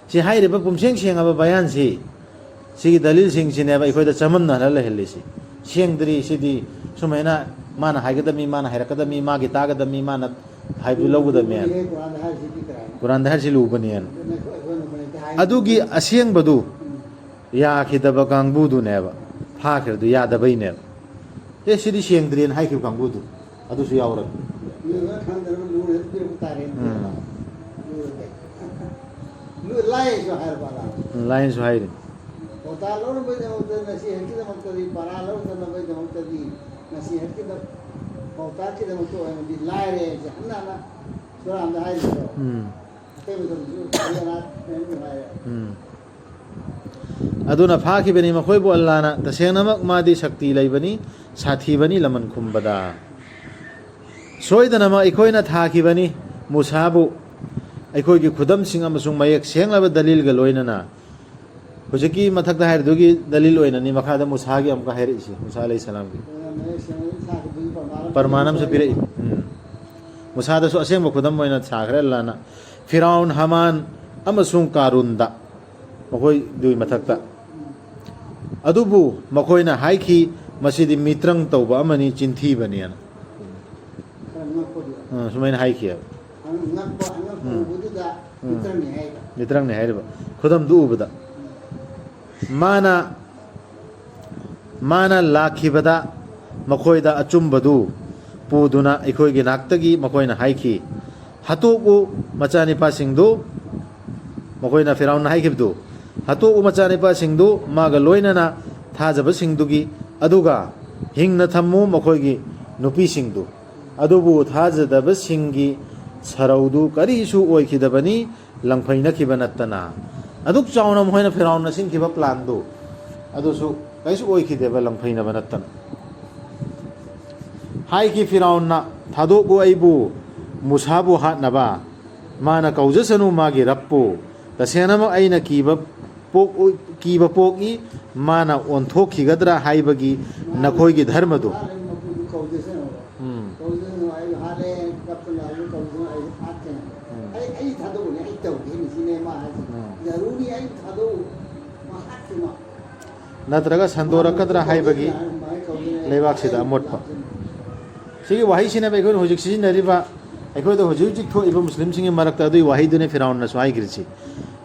ꯁꯤ ꯍꯥꯏꯔꯤꯕ ꯄꯨꯝꯁꯦꯡ ꯁꯦꯡꯉꯕ ꯕꯌꯥꯟꯁꯤ, ꯁꯤꯒꯤ ꯗꯂꯤꯜꯁꯤꯡꯁꯤꯅꯦꯕ ꯑꯩꯈꯣꯏꯗ ꯆꯃꯝꯅꯍꯜꯂ ꯂꯩꯍꯜꯂꯤꯁꯤ꯫ ꯁꯦꯡꯗ꯭ꯔꯤ ꯁꯤꯗꯤ, ꯁꯨꯃꯥꯏꯅ ꯃꯥꯅ ꯍꯥꯏꯒꯗꯕꯅꯤ, ꯃꯥꯅ ꯍꯥꯏꯔꯛꯀꯗꯕꯅꯤ, ꯃꯥꯒꯤ ꯇꯥꯒꯗꯕꯅꯤ, ꯃꯥꯅ ꯍꯥꯏꯕꯗꯨ ꯂꯧꯒꯗꯕꯅꯦꯅ꯫ ꯀꯨꯔꯥꯟꯗ ꯍꯥꯏꯔꯤꯁꯤ ꯂꯨꯕꯅꯦꯅ꯫ ꯑꯗꯨꯒꯤ ꯑꯁꯦꯡꯕꯗꯨ ꯌꯥꯈꯤꯗꯕ ꯀꯥꯡꯕꯨꯗꯨꯅꯦꯕ ꯐꯥꯈ꯭ꯔꯤꯗꯨ, ꯌꯥꯗꯕꯩꯅꯦꯕ꯫ "ꯑꯦ, ꯁꯤꯗꯤ ꯁꯦꯡꯗ꯭ꯔꯦꯅ" ꯍꯥꯏꯈꯤꯕ ꯀꯥꯡꯕꯨꯗꯨ ꯑꯗꯨꯁꯨ ꯌꯥꯎꯔꯕꯅꯤ꯫ ꯎꯝ꯫ ꯂꯥꯏꯅꯁꯨ ꯍꯥꯏꯔꯤꯅꯤ꯫ ꯄꯥꯎꯇꯥꯛ ꯂꯧꯅꯕꯒꯤꯗꯃꯛꯇ ꯉꯁꯤ ꯍꯦꯛꯀꯤꯗꯃꯛꯇꯗꯤ, ꯄꯔꯥ ꯂꯧꯗꯅꯕꯒꯤꯗꯃꯛꯇꯗꯤ ꯉꯁꯤ ꯍꯦꯛꯀꯤꯗ ꯄꯥꯎꯇꯥꯛꯀꯤꯗꯃꯛꯇ ꯑꯣꯏꯅꯗꯤ ꯂꯥꯏꯔꯦ ꯍꯥꯏꯁꯦ ꯍꯟꯅ ꯍꯟꯅ ꯀꯨꯔꯥꯟꯗ ꯍꯥꯏꯔꯤꯕꯗꯣ꯫ ꯎꯝ꯫ ꯑꯇꯩ ꯃꯇꯝꯗꯁꯨ ꯍꯥꯏꯔꯦ꯫ ꯎꯝ꯫ ꯑꯗꯨꯅ ꯐꯥꯈꯤꯕꯅꯤ ꯃꯈꯣꯏꯕꯨ ꯑꯜꯂꯥꯅ꯫ ꯇꯁꯦꯡꯅꯃꯛ ꯃꯥꯗꯤ ꯁꯛꯇꯤ ꯂꯩꯕꯅꯤ, ꯁꯥꯊꯤꯕꯅꯤ ꯂꯃꯟ ꯈꯨꯝꯕꯗ꯫ ꯁꯣꯏꯗꯅꯃꯛ ꯑꯩꯈꯣꯏꯅ ꯊꯥꯈꯤꯕꯅꯤ ꯃꯨꯁꯥꯕꯨ ꯑꯩꯈꯣꯏꯒꯤ ꯈꯨꯗꯝꯁꯤꯡ ꯑꯃꯁꯨꯡ ꯃꯌꯦꯛ ꯁꯦꯡꯂꯕ ꯗꯂꯤꯜꯒ ꯂꯣꯏꯅꯅ꯫ ꯍꯧꯖꯤꯛꯀꯤ ꯃꯊꯛꯇ ꯍꯥꯏꯔꯤꯗꯨꯒꯤ ꯗꯂꯤꯜ ꯑꯣꯏꯅꯅꯤ ꯃꯈꯥꯗ ꯃꯨꯁꯥꯒꯤ ꯑꯃꯨꯛꯀ ꯍꯥꯏꯔꯛꯏꯁꯤ, ꯃꯨꯁꯥ ꯑꯂꯩꯍꯤ ꯁꯂꯥꯝꯒꯤ꯫ ꯄꯔꯃꯥꯟ ꯑꯃꯁꯨ ꯄꯤꯔꯛꯏ꯫ ꯎꯝ꯫ ꯃꯨꯁꯥꯗꯁꯨ ꯑꯁꯦꯡꯕ ꯈꯨꯗꯝ ꯑꯣꯏꯅ ꯁꯥꯈ꯭ꯔꯦ ꯑꯜꯂꯥꯅ꯫ ꯐꯤꯔꯥꯎꯟ, ꯍꯥꯃꯥꯟ ꯑꯃꯁꯨꯡ ꯀꯥꯔꯨꯟꯗ, ꯃꯈꯣꯏꯗꯨꯒꯤ ꯃꯊꯛꯇ꯫ ꯑꯗꯨꯕꯨ ꯃꯈꯣꯏꯅ ꯍꯥꯏꯈꯤ, "ꯃꯁꯤꯗꯤ ꯃꯤꯇ꯭ꯔꯪ ꯇꯧꯕ ꯑꯃꯅꯤ, ꯆꯤꯟꯊꯤꯕꯅꯦꯅ"꯫ ꯈꯔ ꯉꯛꯄꯗꯣ꯫ ꯑ, ꯁꯨꯃꯥꯏꯅ ꯍꯥꯏꯈꯤꯑꯕ꯫ ꯉꯛꯄ, ꯑꯉꯛꯄ ꯎꯝ꯫ ꯎꯕꯗꯨꯗ ꯎꯝ꯫ ꯃꯤꯇ꯭ꯔꯪꯅꯤ ꯍꯥꯏꯕ꯫ ꯃꯤꯇ꯭ꯔꯪꯅꯤ ꯍꯥꯏꯔꯤꯕ꯫ ꯈꯨꯗꯝꯗꯨ ꯎꯕꯗ꯫ ꯃꯥꯅ, ꯃꯥꯅ ꯂꯥꯛꯈꯤꯕꯗ ꯃꯈꯣꯏꯗ ꯑꯆꯨꯝꯕꯗꯨ ꯄꯨꯗꯨꯅ ꯑꯩꯈꯣꯏꯒꯤ ꯅꯥꯛꯇꯒꯤ ꯃꯈꯣꯏꯅ ꯍꯥꯏꯈꯤ, "ꯍꯥꯠꯇꯣꯛꯎ ꯃꯆꯥꯅꯤꯄꯥꯁꯤꯡꯗꯨ", ꯃꯈꯣꯏꯅ ꯐꯤꯔꯥꯎꯟꯅ ꯍꯥꯏꯈꯤꯕꯗꯨ, "ꯍꯥꯠꯇꯣꯛꯎ ꯃꯆꯥꯅꯤꯄꯥꯁꯤꯡꯗꯨ ꯃꯥꯒ ꯂꯣꯏꯅꯅ ꯊꯥꯖꯕꯁꯤꯡꯗꯨꯒꯤ, ꯑꯗꯨꯒ ꯍꯤꯡꯅ ꯊꯝꯃꯨ ꯃꯈꯣꯏꯒꯤ ꯅꯨꯄꯤꯁꯤꯡꯗꯨ"꯫ ꯑꯗꯨꯕꯨ ꯊꯥꯖꯗꯕꯁꯤꯡꯒꯤ ꯁꯔꯧꯗꯨ ꯀꯔꯤꯁꯨ ꯑꯣꯏꯈꯤꯗꯕꯅꯤ, ꯂꯪꯐꯩꯅꯈꯤꯕ ꯅꯠꯇꯅ꯫ ꯑꯗꯨꯛ ꯆꯥꯎꯅ ꯃꯈꯣꯏꯅ ꯐꯤꯔꯥꯎꯟꯅ ꯁꯤꯟꯈꯤꯕ ꯄ꯭ꯂꯥꯟꯗꯨ, ꯑꯗꯨꯁꯨ ꯀꯔꯤꯁꯨ ꯑꯣꯏꯈꯤꯗꯦꯕ, ꯂꯪꯐꯩꯅꯕ ꯅꯠꯇꯅ꯫ ꯍꯥꯏꯈꯤ ꯐꯤꯔꯥꯎꯟꯅ, "ꯊꯥꯗꯣꯛꯎ ꯑꯩꯕꯨ, ꯃꯨꯁꯥꯕꯨ ꯍꯥꯠꯅꯕ"꯫ ꯃꯥꯅ ꯀꯧꯖꯁꯅꯨ ꯃꯥꯒꯤ ꯔꯕꯄꯨ꯫ ꯇꯁꯦꯡꯅꯃꯛ ꯑꯩꯅ ꯀꯤꯕ ꯄꯣꯛ-, ꯀꯤꯕ ꯄꯣꯛꯏ, ꯃꯥꯅ ꯑꯣꯟꯊꯣꯛꯈꯤꯒꯗ꯭ꯔꯥ ꯍꯥꯏꯕꯒꯤ ꯅꯈꯣꯏꯒꯤ ꯙꯔꯃꯗꯨ꯫ ꯃꯥꯅ ꯃꯄꯨꯗꯨ ꯀꯧꯖꯁꯅꯨ꯫ ꯎꯝ꯫ ꯀꯧꯖꯁꯅꯨ, ꯑꯩ ꯍꯥꯠꯂꯦ, ꯀꯞꯇꯅ ꯑꯩ ꯀꯧꯖꯁꯅꯨ, ꯑꯩ ꯍꯥꯠꯀꯦ꯫ ꯎꯝ꯫ ꯑꯩ, ꯑꯩ ꯊꯥꯗꯣꯛꯎꯅꯦ, ꯑꯩ ꯇꯧꯒꯦꯅꯦ ꯁꯤꯅꯦ ꯃꯥ ꯍꯥꯏꯁꯦ꯫ ꯎꯝ꯫ ꯖꯔꯨꯔꯤ ꯑꯩ ꯊꯥꯗꯣꯛꯎ, ꯃꯥ ꯍꯥꯠꯀꯦ ꯃꯥ꯫ ꯅꯠꯇ꯭ꯔꯒ ꯁꯟꯗꯣꯔꯛꯀꯗ꯭ꯔꯥ ꯍꯥꯏꯕꯒꯤ ꯂꯩꯕꯥꯛꯁꯤꯗ ꯑꯃꯣꯠꯄ꯫ ꯁꯤꯒꯤ ꯋꯥꯍꯩꯁꯤꯅꯦꯕ ꯑꯩꯈꯣꯏꯅ ꯍꯧꯖꯤꯛ ꯁꯤꯖꯤꯟꯅꯔꯤꯕ, ꯑꯩꯈꯣꯏꯗ ꯍꯧꯖꯤꯛ ꯍꯧꯖꯤꯛ ꯊꯣꯛꯏꯕ ꯃꯨꯁꯂꯤꯝꯁꯤꯡꯒꯤ ꯃꯔꯛꯇ ꯑꯗꯨꯒꯤ ꯋꯥꯍꯩꯗꯨꯅꯦ ꯐꯤꯔꯥꯎꯟꯅꯁꯨ ꯍꯥꯏꯈ꯭ꯔꯤꯁꯤ꯫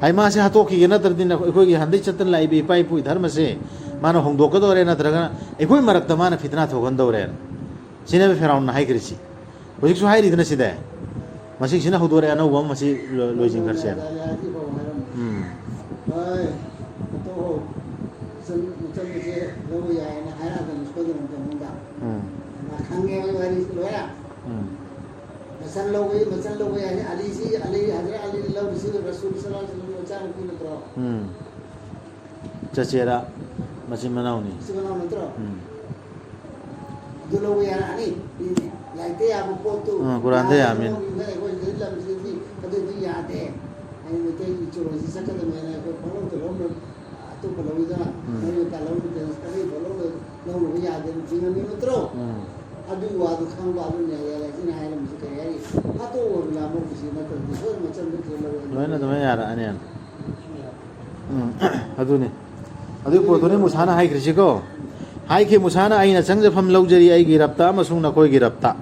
ꯍꯥꯏ, ꯃꯥꯁꯦ ꯍꯥꯠꯇꯣꯛꯈꯤꯒꯦ ꯅꯠꯇ꯭ꯔꯗꯤ ꯅꯈꯣꯏ-, ꯑꯩꯈꯣꯏꯒꯤ ꯍꯟꯗꯩ ꯆꯠꯇꯅ ꯂꯥꯛꯏꯕ ꯏꯄꯥ ꯏꯄꯨꯒꯤ ꯙꯔꯃꯁꯦ ꯃꯥꯅ ꯍꯣꯡꯗꯣꯛꯀꯗꯧꯔꯦ, ꯅꯠꯇ꯭ꯔꯒꯅ ꯑꯩꯈꯣꯏ ꯃꯔꯛꯇ ꯃꯥꯅ ꯐꯤꯇꯅꯥ ꯊꯣꯛꯍꯟꯗꯧꯔꯦꯅ꯫ ꯁꯤꯅꯦꯕ ꯐꯤꯔꯥꯎꯟꯅ ꯍꯥꯏꯈ꯭ꯔꯤꯁꯤ꯫ ꯍꯧꯖꯤꯛꯁꯨ ꯍꯥꯏꯔꯤꯗꯅ ꯁꯤꯗ꯫ ꯃꯁꯤꯁꯤꯅ ꯍꯧꯗꯣꯔꯛꯑꯦ ꯑꯅꯧꯕ ꯑꯃ, ꯃꯁꯤ ꯂꯣ-, ꯂꯣꯏꯁꯤꯟꯈ꯭ꯔꯁꯦꯅ꯫ ꯎꯝ꯫ ꯍꯣꯏ, ꯑꯇꯣꯞꯄ ꯃꯆꯟ-, ꯃꯆꯟꯕꯁꯦ ꯂꯧꯕ ꯌꯥꯏꯌꯦꯅ ꯍꯥꯏꯔꯛꯑꯗꯕꯅꯤ ꯁꯣꯏꯗꯅ ꯃꯇꯝ ꯑꯃꯗ꯫ ꯎꯝ꯫ ꯃꯥ ꯈꯪꯉꯦ ꯋꯥꯔꯤꯁꯤ ꯂꯣꯏꯅ꯫ ꯎꯝ꯫ ꯃꯆꯟ ꯂꯧꯕ, ꯃꯆꯟ ꯂꯧꯕ ꯌꯥꯏ꯫ ꯑꯂꯤꯁꯤ, ꯑꯂꯤ, ꯍꯖꯔꯠ ꯑꯂꯤꯅ ꯂꯧꯔꯤꯁꯤ ꯔꯁꯨꯜ ꯁꯜꯂꯜꯂꯥꯍꯨ ꯑꯂꯩꯍꯤ ꯋꯁꯜꯂꯝ ꯃꯆꯥꯅꯨꯄꯤ ꯅꯠꯇ꯭ꯔꯣ? ꯎꯝ꯫ ꯆꯆꯦꯔꯥ ꯃꯆꯤꯟ ꯃꯅꯥꯎꯅꯤ꯫ ꯃꯆꯤꯟ ꯃꯅꯥꯎ ꯅꯠꯇ꯭ꯔꯣ? ꯎꯝ꯫ ꯑꯗꯨ ꯂꯧꯕ ꯌꯥꯔꯛꯑꯅꯤ꯫ ꯂꯥꯏꯔꯤꯛꯇ ꯌꯥꯕ ꯄꯣꯠꯇꯨ ꯑꯥ, ꯀꯨꯔꯥꯟꯗ ꯌꯥꯝꯃꯤ꯫ ꯑꯩꯈꯣꯏ ꯁꯤꯗ ꯂꯝꯁꯤꯗꯗꯤ ꯑꯗꯨꯗꯤ ꯌꯥꯗꯦ꯫ ꯑꯩ ꯃꯩꯇꯩꯒꯤ ꯆꯨꯔꯣꯟꯁꯤ ꯆꯠꯀꯗꯕꯅꯦꯅ ꯑꯩꯈꯣꯏ ꯄꯪꯂꯧꯗ ꯂꯧꯅ ꯑꯇꯣꯞꯄ ꯂꯧꯋꯤꯗꯅ ꯎꯝ꯫ ꯃꯩ ꯃꯇꯥ ꯂꯧꯅꯗꯦ, ꯀꯔꯤ ꯄꯪꯂꯧꯗ ꯂꯧꯅꯕ ꯌꯥꯗꯦꯅ ꯊꯤꯡꯉꯝꯃꯤ ꯅꯠꯇ꯭ꯔꯣ? ꯎꯝ꯫ ꯑꯗꯨꯒꯤ ꯋꯥꯗꯨ ꯈꯪꯕ ꯑꯗꯨ ꯅ꯭ꯌꯥꯌꯥꯂꯌꯁꯤꯅ ꯍꯥꯏꯔꯝꯃꯤꯁꯤ ꯀꯔꯤ ꯍꯥꯏꯔꯤ? ꯍꯥꯠꯇꯣꯛꯑꯣ ꯍꯥꯏꯕ ꯂꯥꯟꯃꯧꯒꯤꯁꯤ ꯅꯠꯇ꯭ꯔꯗꯤ ꯁꯣꯏꯗꯅ ꯃꯆꯟ ꯃꯆꯟ ꯂꯧꯔꯣꯏ꯫ ꯂꯣꯏꯅ ꯑꯗꯨꯃꯥꯏꯅ ꯌꯥꯔꯛꯑꯅꯤ꯫ ꯎꯝ, ꯑꯗꯨꯅꯤ꯫ ꯑꯗꯨꯒꯤ ꯄꯣꯠꯇꯨꯅꯤ ꯃꯨꯁꯥꯅ ꯍꯥꯏꯈ꯭ꯔꯤꯁꯤꯀꯣ꯫ ꯍꯥꯏꯈꯤ ꯃꯨꯁꯥꯅ, "ꯑꯩꯅ ꯆꯪꯖꯐꯝ ꯂꯧꯖꯔꯤ ꯑꯩꯒꯤ ꯔꯕꯇ ꯑꯃꯁꯨꯡ ꯅꯈꯣꯏꯒꯤ ꯔꯕꯇ"꯫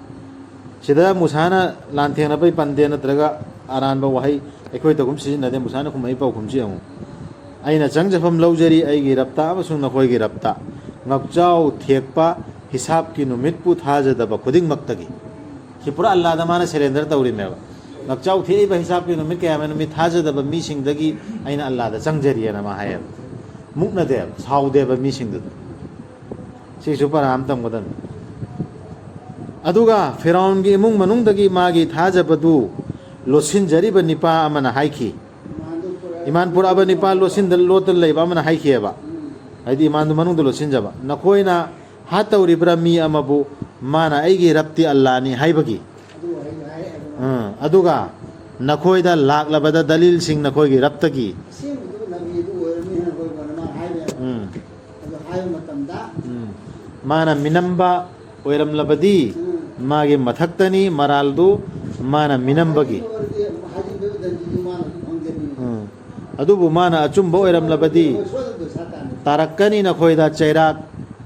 ꯁꯤꯗ ꯃꯨꯁꯥꯅ ꯂꯥꯟꯊꯦꯡꯅꯕꯩ ꯄꯟꯗꯦ ꯅꯠꯇ꯭ꯔꯒ ꯑꯔꯥꯟꯕ ꯋꯥꯍꯩ ꯑꯩꯈꯣꯏ ꯇꯧꯒꯨꯝ ꯁꯤꯖꯤꯟꯅꯗꯦ꯫ ꯃꯨꯁꯥꯅ ꯈꯨꯝꯃꯛꯏ ꯄꯥꯎꯈꯨꯝꯁꯤ ꯌꯦꯡꯉꯨ꯫ "ꯑꯩꯅ ꯆꯪꯖꯐꯝ ꯂꯧꯖꯔꯤ ꯑꯩꯒꯤ ꯔꯕꯇ ꯑꯃꯁꯨꯡ ꯅꯈꯣꯏꯒꯤ ꯔꯕꯇ꯫ ꯉꯛꯆꯥꯎ ꯊꯦꯛꯄ ꯍꯤꯁꯥꯕꯀꯤ ꯅꯨꯃꯤꯠꯄꯨ ꯊꯥꯖꯗꯕ ꯈꯨꯗꯤꯡꯃꯛꯇꯒꯤ"꯫ ꯁꯤ ꯄꯨꯔꯥ ꯑꯜꯂꯥꯗ ꯃꯥꯅ ꯁꯦꯔꯦꯟꯗꯔ ꯇꯧꯔꯤꯃꯦꯕ꯫ "ꯉꯛꯆꯥꯎ ꯊꯦꯛꯏꯕ ꯍꯤꯁꯥꯕꯀꯤ ꯅꯨꯃꯤꯠ ꯀꯌꯥꯃ ꯅꯨꯃꯤꯠ ꯊꯥꯖꯗꯕ ꯃꯤꯁꯤꯡꯗꯒꯤ ꯑꯩꯅ ꯑꯜꯂꯥꯗ ꯆꯪꯖꯔꯤꯑꯅ" ꯃꯥ ꯍꯥꯏꯌꯦꯕ꯫ ꯃꯨꯛꯅꯗꯦꯕ, ꯁꯥꯎꯗꯦꯕ ꯃꯤꯁꯤꯡꯗꯨꯗ꯫ ꯁꯤꯁꯨ ꯄꯔꯥ ꯑꯃ ꯇꯝꯒꯗꯕꯅꯤ꯫ ꯑꯗꯨꯒ ꯐꯤꯔꯥꯎꯟꯒꯤ ꯏꯃꯨꯡ ꯃꯅꯨꯡꯗꯒꯤ ꯃꯥꯒꯤ ꯊꯥꯖꯕꯗꯨ ꯂꯣꯠꯁꯤꯟꯖꯔꯤꯕ ꯅꯤꯄꯥ ꯑꯃꯅ ꯍꯥꯏꯈꯤ꯫ ꯏꯃꯥꯟ ꯄꯨꯔꯛꯑꯕ ꯅꯤꯄꯥ ꯂꯣꯠꯁꯤꯟꯗ-, ꯂꯣꯠꯇꯅ ꯂꯩꯕ ꯑꯃꯅ ꯍꯥꯏꯈꯤꯑꯕ꯫ ꯍꯥꯏꯗꯤ ꯏꯃꯥꯟꯗꯨ ꯃꯅꯨꯡꯗ ꯂꯣꯠꯁꯤꯟꯖꯕ꯫ "ꯅꯈꯣꯏꯅ ꯍꯥꯠꯇꯧꯔꯤꯕ꯭ꯔꯥ ꯃꯤ ꯑꯃꯕꯨ?" ꯃꯥꯅ, "ꯑꯩꯒꯤ ꯔꯕꯇꯤ ꯑꯜꯂꯥꯅꯤ" ꯍꯥꯏꯕꯒꯤ꯫ ꯑꯗꯨ ꯋꯥꯍꯩꯗꯣ ꯍꯥꯏꯔꯛꯑꯦꯕ꯫ ꯑꯥ, ꯑꯗꯨꯒ ꯅꯈꯣꯏꯗ ꯂꯥꯛꯂꯕꯗ ꯗꯂꯤꯜꯁꯤꯡ ꯅꯈꯣꯏꯒꯤ ꯔꯕꯇꯒꯤ꯫ ꯑꯁꯦꯡꯕꯗꯨ ꯅꯕꯤꯗꯨ ꯑꯣꯏꯔꯝꯅꯤ ꯍꯥꯏꯅ ꯑꯩꯈꯣꯏ ꯃꯥꯅ ꯍꯥꯏꯔꯦꯕ꯫ ꯎꯝ꯫ ꯑꯗꯨ ꯍꯥꯏꯕ ꯃꯇꯝꯗ ꯎꯝ꯫ ꯃꯥꯅ ꯃꯤꯅꯝꯕ ꯑꯣꯏꯔꯝꯂꯕꯗꯤ ꯎꯝ꯫ ꯃꯥꯒꯤ ꯃꯊꯛꯇꯅꯤ ꯃꯔꯥꯜꯗꯨ ꯃꯥꯅ ꯃꯤꯅꯝꯕꯒꯤ꯫ ꯑꯗꯨ ꯑꯣꯏꯔꯗꯤ ꯍꯥꯏꯖꯤꯟꯕꯒꯤ ꯗꯟꯗꯤꯗꯨ ꯃꯥꯅ ꯑꯗꯨꯝ ꯐꯪꯖꯅꯤ꯫ ꯎꯝ꯫ ꯑꯗꯨꯕꯨ ꯃꯥꯅ ꯑꯆꯨꯝꯕ ꯑꯣꯏꯔꯝꯂꯕꯗꯤ ꯍꯣꯏ, ꯁꯣꯏꯗꯅ ꯗꯣꯁꯥ ꯇꯥꯅꯤ꯫ ꯇꯥꯔꯛꯀꯅꯤ ꯅꯈꯣꯏꯗ ꯆꯩꯔꯥꯛ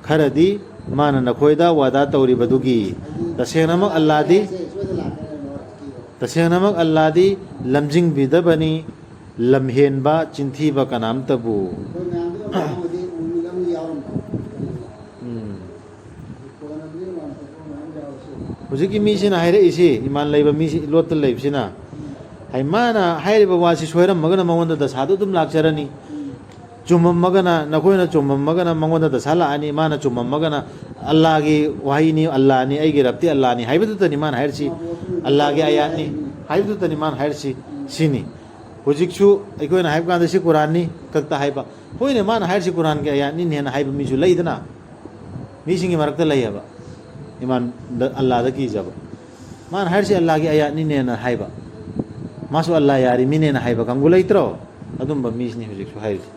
ꯈꯔꯗꯤ ꯃꯥꯅ ꯅꯈꯣꯏꯗ ꯋꯥꯗꯥ ꯇꯧꯔꯤꯕꯗꯨꯒꯤ꯫ ꯇꯁꯦꯡꯅꯃꯛ ꯑꯜꯂꯥꯗꯤ, ꯁꯣꯏꯗꯅ ꯂꯥꯛꯀꯅꯤ ꯃꯔꯛꯀꯤ꯫ ꯇꯁꯦꯡꯅꯃꯛ ꯑꯜꯂꯥꯗꯤ ꯂꯝꯖꯤꯡꯕꯤꯗꯕꯅꯤ ꯂꯝꯍꯦꯟꯕ ꯆꯤꯟꯊꯤꯕ ꯀꯅꯥꯝꯇꯕꯨ꯫ ꯑꯩꯈꯣꯏ ꯃꯌꯥꯝꯗꯨ ꯃꯌꯥꯝ ꯑꯣꯏꯗꯤ ꯅꯨꯃꯤꯠ ꯑꯃ ꯌꯥꯎꯔꯝꯕ꯫ ꯎꯝ꯫ ꯀꯣꯟꯅꯕꯨꯗꯤ ꯃꯌꯥꯝ ꯊꯣꯛꯄ ꯃꯌꯥꯝ ꯌꯥꯎꯔꯁꯨ꯫ ꯍꯧꯖꯤꯛꯀꯤ ꯃꯤꯁꯤꯅ ꯍꯥꯏꯔꯛꯏꯁꯤ, ꯏꯃꯥꯟ ꯂꯩꯕ ꯃꯤꯁꯤ, ꯂꯣꯠꯇ ꯂꯩꯕꯁꯤꯅ, ꯍꯥꯏ, ꯃꯥꯅ ꯍꯥꯏꯔꯤꯕ ꯋꯥꯁꯤ ꯁꯣꯏꯔꯝꯃꯒꯅ ꯃꯉꯣꯟꯗ ꯗꯁꯥꯗꯨ ꯑꯗꯨꯝ ꯂꯥꯛꯆꯔꯅꯤ꯫ ꯎꯝ꯫ ꯆꯨꯝꯃꯝꯃꯒꯅ, ꯅꯈꯣꯏꯅ ꯆꯨꯝꯃꯝꯃꯒꯅ ꯃꯉꯣꯟꯗ ꯗꯁꯥ ꯂꯥꯛꯑꯅꯤ, ꯃꯥꯅ ꯆꯨꯝꯃꯝꯃꯒꯅ ꯑꯜꯂꯥꯒꯤ ꯋꯥꯍꯩꯅꯤ, ꯑꯜꯂꯥꯅꯤ, ꯑꯩꯒꯤ ꯔꯕꯇꯤ ꯑꯜꯂꯥꯅꯤ ꯍꯥꯏꯕꯗꯨꯇꯅꯤ ꯃꯥꯅ ꯍꯥꯏꯔꯤꯁꯤ, ꯑꯜꯂꯥꯒꯤ ꯑꯥꯌꯥꯠꯅꯤ ꯍꯥꯏꯕꯗꯨꯇꯅꯤ ꯃꯥꯅ ꯍꯥꯏꯔꯤꯁꯤ, ꯁꯤꯅꯤ꯫ ꯍꯧꯖꯤꯛꯁꯨ ꯑꯩꯈꯣꯏꯅ ꯍꯥꯏꯕ ꯀꯥꯟꯗ ꯁꯤ ꯀꯨꯔꯥꯟꯅꯤ ꯈꯛꯇ ꯍꯥꯏꯕ, ꯍꯣꯏꯅꯦ, ꯃꯥꯅ ꯍꯥꯏꯔꯤꯁꯤ ꯀꯨꯔꯥꯟꯒꯤ ꯑꯥꯌꯥꯠꯅꯤꯅꯦꯅ ꯍꯥꯏꯕ ꯃꯤꯁꯨ ꯂꯩꯗꯅ, ꯃꯤꯁꯤꯡꯒꯤ ꯃꯔꯛꯇ ꯂꯩꯌꯦꯕ, ꯏꯃꯥꯟꯗ ꯑꯜꯂꯥꯗ ꯀꯤꯖꯕ꯫ ꯃꯥꯅ ꯍꯥꯏꯔꯤꯁꯤ ꯑꯜꯂꯥꯒꯤ ꯑꯥꯌꯥꯠꯅꯤꯅꯦꯅ ꯍꯥꯏꯕ, ꯃꯥꯁꯨ ꯑꯜꯂꯥ ꯌꯥꯔꯤ ꯃꯤꯅꯦꯅ ꯍꯥꯏꯕ ꯀꯥꯡꯕꯨ ꯂꯩꯇ꯭ꯔꯣ? ꯑꯗꯨꯝꯕ ꯃꯤꯁꯤꯅꯤ ꯍꯧꯖꯤꯛꯁꯨ ꯍꯥꯏꯔꯤꯁꯤ꯫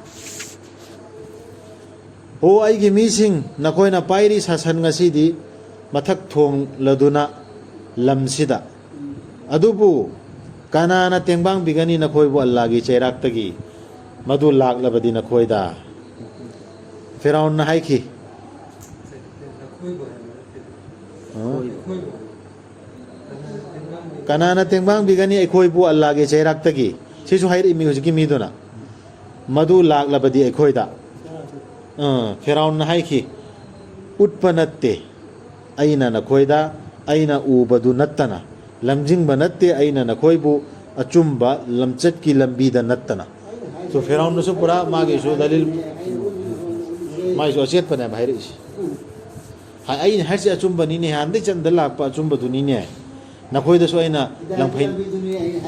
"ꯍꯣ ꯑꯩꯒꯤ ꯃꯤꯁꯤꯡ, ꯅꯈꯣꯏꯅ ꯄꯥꯏꯔꯤ ꯁꯥꯁꯟ ꯉꯁꯤꯗꯤ ꯃꯊꯛ ꯊꯣꯡꯂꯗꯨꯅ ꯂꯝꯁꯤꯗ꯫ ꯑꯗꯨꯕꯨ ꯀꯅꯥꯅ ꯇꯦꯡꯕꯥꯡꯕꯤꯒꯅꯤ ꯅꯈꯣꯏꯕꯨ ꯑꯜꯂꯥꯒꯤ ꯆꯩꯔꯥꯛꯇꯒꯤ? ꯃꯗꯨ ꯂꯥꯛꯂꯕꯗꯤ ꯅꯈꯣꯏꯗ"꯫ ꯐꯤꯔꯥꯎꯟꯅ ꯍꯥꯏꯈꯤ, ꯑ? ꯀꯅꯥꯅ ꯇꯦꯡꯕꯥꯡꯕꯤꯒꯅꯤ ꯑꯩꯈꯣꯏꯕꯨ ꯑꯜꯂꯥꯒꯤ ꯆꯩꯔꯥꯛꯇꯒꯤ? ꯁꯤꯁꯨ ꯍꯥꯏꯔꯛꯏ ꯃꯤ ꯍꯧꯖꯤꯛꯀꯤ ꯃꯤꯗꯨꯅ꯫ ꯃꯗꯨ ꯂꯥꯛꯂꯕꯗꯤ ꯑꯩꯈꯣꯏꯗ꯫ ꯑ, ꯐꯤꯔꯥꯎꯟꯅ ꯍꯥꯏꯈꯤ, ꯎꯠꯄ ꯅꯠꯇꯦ ꯑꯩꯅ ꯅꯈꯣꯏꯗ ꯑꯩꯅ ꯎꯕꯗꯨ ꯅꯠꯇꯅ, ꯂꯝꯖꯤꯡꯕ ꯅꯠꯇꯦ ꯑꯩꯅ ꯅꯈꯣꯏꯕꯨ ꯑꯆꯨꯝꯕ ꯂꯝꯆꯠꯀꯤ ꯂꯝꯕꯤꯗ ꯅꯠꯇꯅ꯫ ꯁꯣ ꯐꯤꯔꯥꯎꯟꯅꯁꯨ ꯄꯨꯔꯥ ꯃꯥꯒꯤꯁꯨ ꯗꯂꯤꯜ, ꯃꯥꯒꯤꯁꯨ ꯑꯆꯦꯠꯄꯅꯦꯕ ꯍꯥꯏꯔꯛꯏꯁꯦ꯫ ꯍꯥꯏ, ꯑꯩꯅ ꯍꯥꯏꯔꯤꯁꯦ ꯑꯆꯨꯝꯕꯅꯤꯅꯦ, ꯍꯥꯟꯅꯗꯩ ꯆꯠꯅꯗ ꯂꯥꯛꯄ ꯑꯆꯨꯝꯕꯗꯨꯅꯤꯅꯦ꯫ ꯅꯈꯣꯏꯗꯁꯨ ꯑꯩꯅ ꯂꯪꯐꯩ-,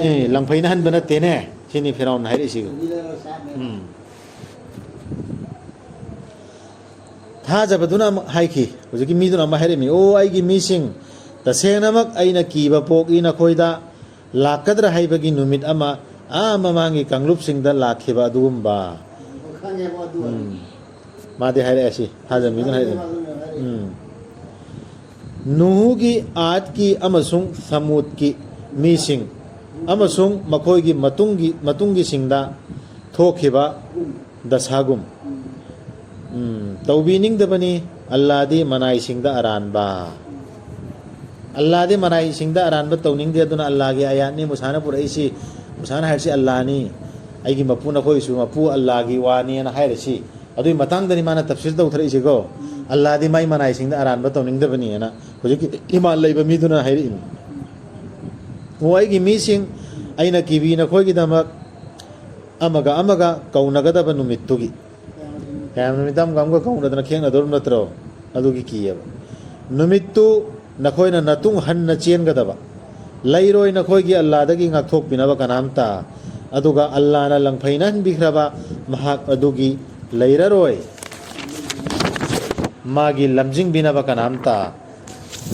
ꯑꯦ, ꯂꯪꯐꯩꯅꯍꯟꯕ ꯅꯠꯇꯦꯅꯦ꯫ ꯁꯤꯅꯤ ꯐꯤꯔꯥꯎꯟꯅ ꯍꯥꯏꯔꯛꯏꯁꯤꯒ꯫ ꯎꯝ꯫ ꯊꯥꯖꯕꯗꯨꯅ ꯑꯃꯨꯛ ꯍꯥꯏꯈꯤ, ꯍꯧꯖꯤꯛꯀꯤ ꯃꯤꯗꯨꯅ ꯑꯃꯨꯛ ꯍꯥꯏꯔꯛꯏꯃꯤ, "ꯑꯣ ꯑꯩꯒꯤ ꯃꯤꯁꯤꯡ, ꯇꯁꯦꯡꯅꯃꯛ ꯑꯩꯅ ꯀꯤꯕ ꯄꯣꯛꯏ ꯅꯈꯣꯏꯗ, ꯂꯥꯛꯀꯗ꯭ꯔꯥ ꯍꯥꯏꯕꯒꯤ ꯅꯨꯃꯤꯠ ꯑꯃ ꯑꯥ ꯃꯃꯥꯡꯒꯤ ꯀꯥꯡꯂꯨꯞꯁꯤꯡꯗ ꯂꯥꯛꯈꯤꯕ ꯑꯗꯨꯒꯨꯝꯕ"꯫ ꯈꯪꯉꯦꯕ ꯑꯗꯨ꯫ ꯎꯝ꯫ ꯃꯥꯗꯤ ꯍꯥꯏꯔꯛꯑꯦ ꯁꯤ, ꯊꯥꯖꯕ ꯃꯤꯗꯨꯅ ꯍꯥꯏꯔꯛꯑꯦ꯫ ꯎꯝ꯫ ꯅꯨꯍꯨꯒꯤ, ꯑꯥꯗꯀꯤ ꯑꯃꯁꯨꯡ ꯁꯃꯨꯗꯀꯤ ꯃꯤꯁꯤꯡ ꯑꯃꯁꯨꯡ ꯃꯈꯣꯏꯒꯤ ꯃꯇꯨꯡꯒꯤ, ꯃꯇꯨꯡꯒꯤꯁꯤꯡꯗ ꯊꯣꯛꯈꯤꯕ ꯗꯁꯥꯒꯨꯝ꯫ ꯎꯝ, ꯇꯧꯕꯤꯅꯤꯡꯗꯕꯅꯤ꯫ ꯑꯜꯂꯥꯗꯤ ꯃꯅꯥꯏꯁꯤꯡꯗ ꯑꯔꯥꯟꯕ꯫ ꯑꯜꯂꯥꯗꯤ ꯃꯅꯥꯏꯁꯤꯡꯗ ꯑꯔꯥꯟꯕ ꯇꯧꯅꯤꯡꯗꯦ, ꯑꯗꯨꯅ ꯑꯜꯂꯥꯒꯤ ꯑꯥꯌꯥꯠꯅꯤ ꯃꯨꯁꯥꯅ ꯄꯨꯔꯛꯏꯁꯤ꯫ ꯃꯨꯁꯥꯅ ꯍꯥꯏꯔꯤꯁꯤ ꯑꯜꯂꯥꯅꯤ, ꯑꯩꯒꯤ ꯃꯄꯨ ꯅꯈꯣꯏꯁꯨ ꯃꯄꯨ ꯑꯜꯂꯥꯒꯤ ꯋꯥꯅꯦꯅ ꯍꯥꯏꯔꯤꯁꯤ꯫ ꯑꯗꯨꯒꯤ ꯃꯇꯥꯡꯗꯅꯤ ꯃꯥꯅ ꯇꯐꯁꯤꯔ ꯇꯧꯊꯔꯛꯏꯁꯤꯀꯣ꯫ ꯑꯜꯂꯥꯗꯤ ꯃꯥꯏ ꯃꯅꯥꯏꯁꯤꯡꯗ ꯑꯔꯥꯟꯕ ꯇꯧꯅꯤꯡꯗꯕꯅꯤꯅ ꯍꯧꯖꯤꯛꯀꯤ ꯏꯃꯥꯟ ꯂꯩꯕ ꯃꯤꯗꯨꯅ ꯍꯥꯏꯔꯛꯏꯅꯤ꯫ "ꯑꯣ ꯑꯩꯒꯤ ꯃꯤꯁꯤꯡ, ꯑꯩꯅ ꯀꯤꯕꯤ ꯅꯈꯣꯏꯒꯤꯗꯃꯛ ꯑꯃꯒ ꯑꯃꯒ ꯀꯧꯅꯒꯗꯕ ꯅꯨꯃꯤꯠꯇꯨꯒꯤ"꯫ ꯀꯌꯥꯝ ꯅꯨꯃꯤꯠꯇ ꯑꯃꯒ ꯑꯃꯒ ꯀꯧꯅꯗꯅ ꯈꯦꯡꯅꯗꯧꯔꯤꯕ ꯅꯠꯇ꯭ꯔꯣ? ꯑꯗꯨꯒꯤ ꯀꯤꯌꯦꯕ꯫ "ꯅꯨꯃꯤꯠꯇꯨ ꯅꯈꯣꯏꯅ ꯅꯇꯨꯡ ꯍꯟꯅ ꯆꯦꯟꯒꯗꯕ, ꯂꯩꯔꯣꯏ ꯅꯈꯣꯏꯒꯤ ꯑꯜꯂꯥꯗꯒꯤ ꯉꯥꯛꯊꯣꯛꯄꯤꯅꯕ ꯀꯅꯥꯝꯇ, ꯑꯗꯨꯒ ꯑꯜꯂꯥꯅ ꯂꯪꯐꯩꯅꯍꯟꯕꯤꯈ꯭ꯔꯕ ꯃꯍꯥꯛ ꯑꯗꯨꯒꯤ ꯂꯩꯔꯔꯣꯏ ꯃꯥꯒꯤ ꯂꯝꯖꯤꯡꯕꯤꯅꯕ ꯀꯅꯥꯝꯇ"꯫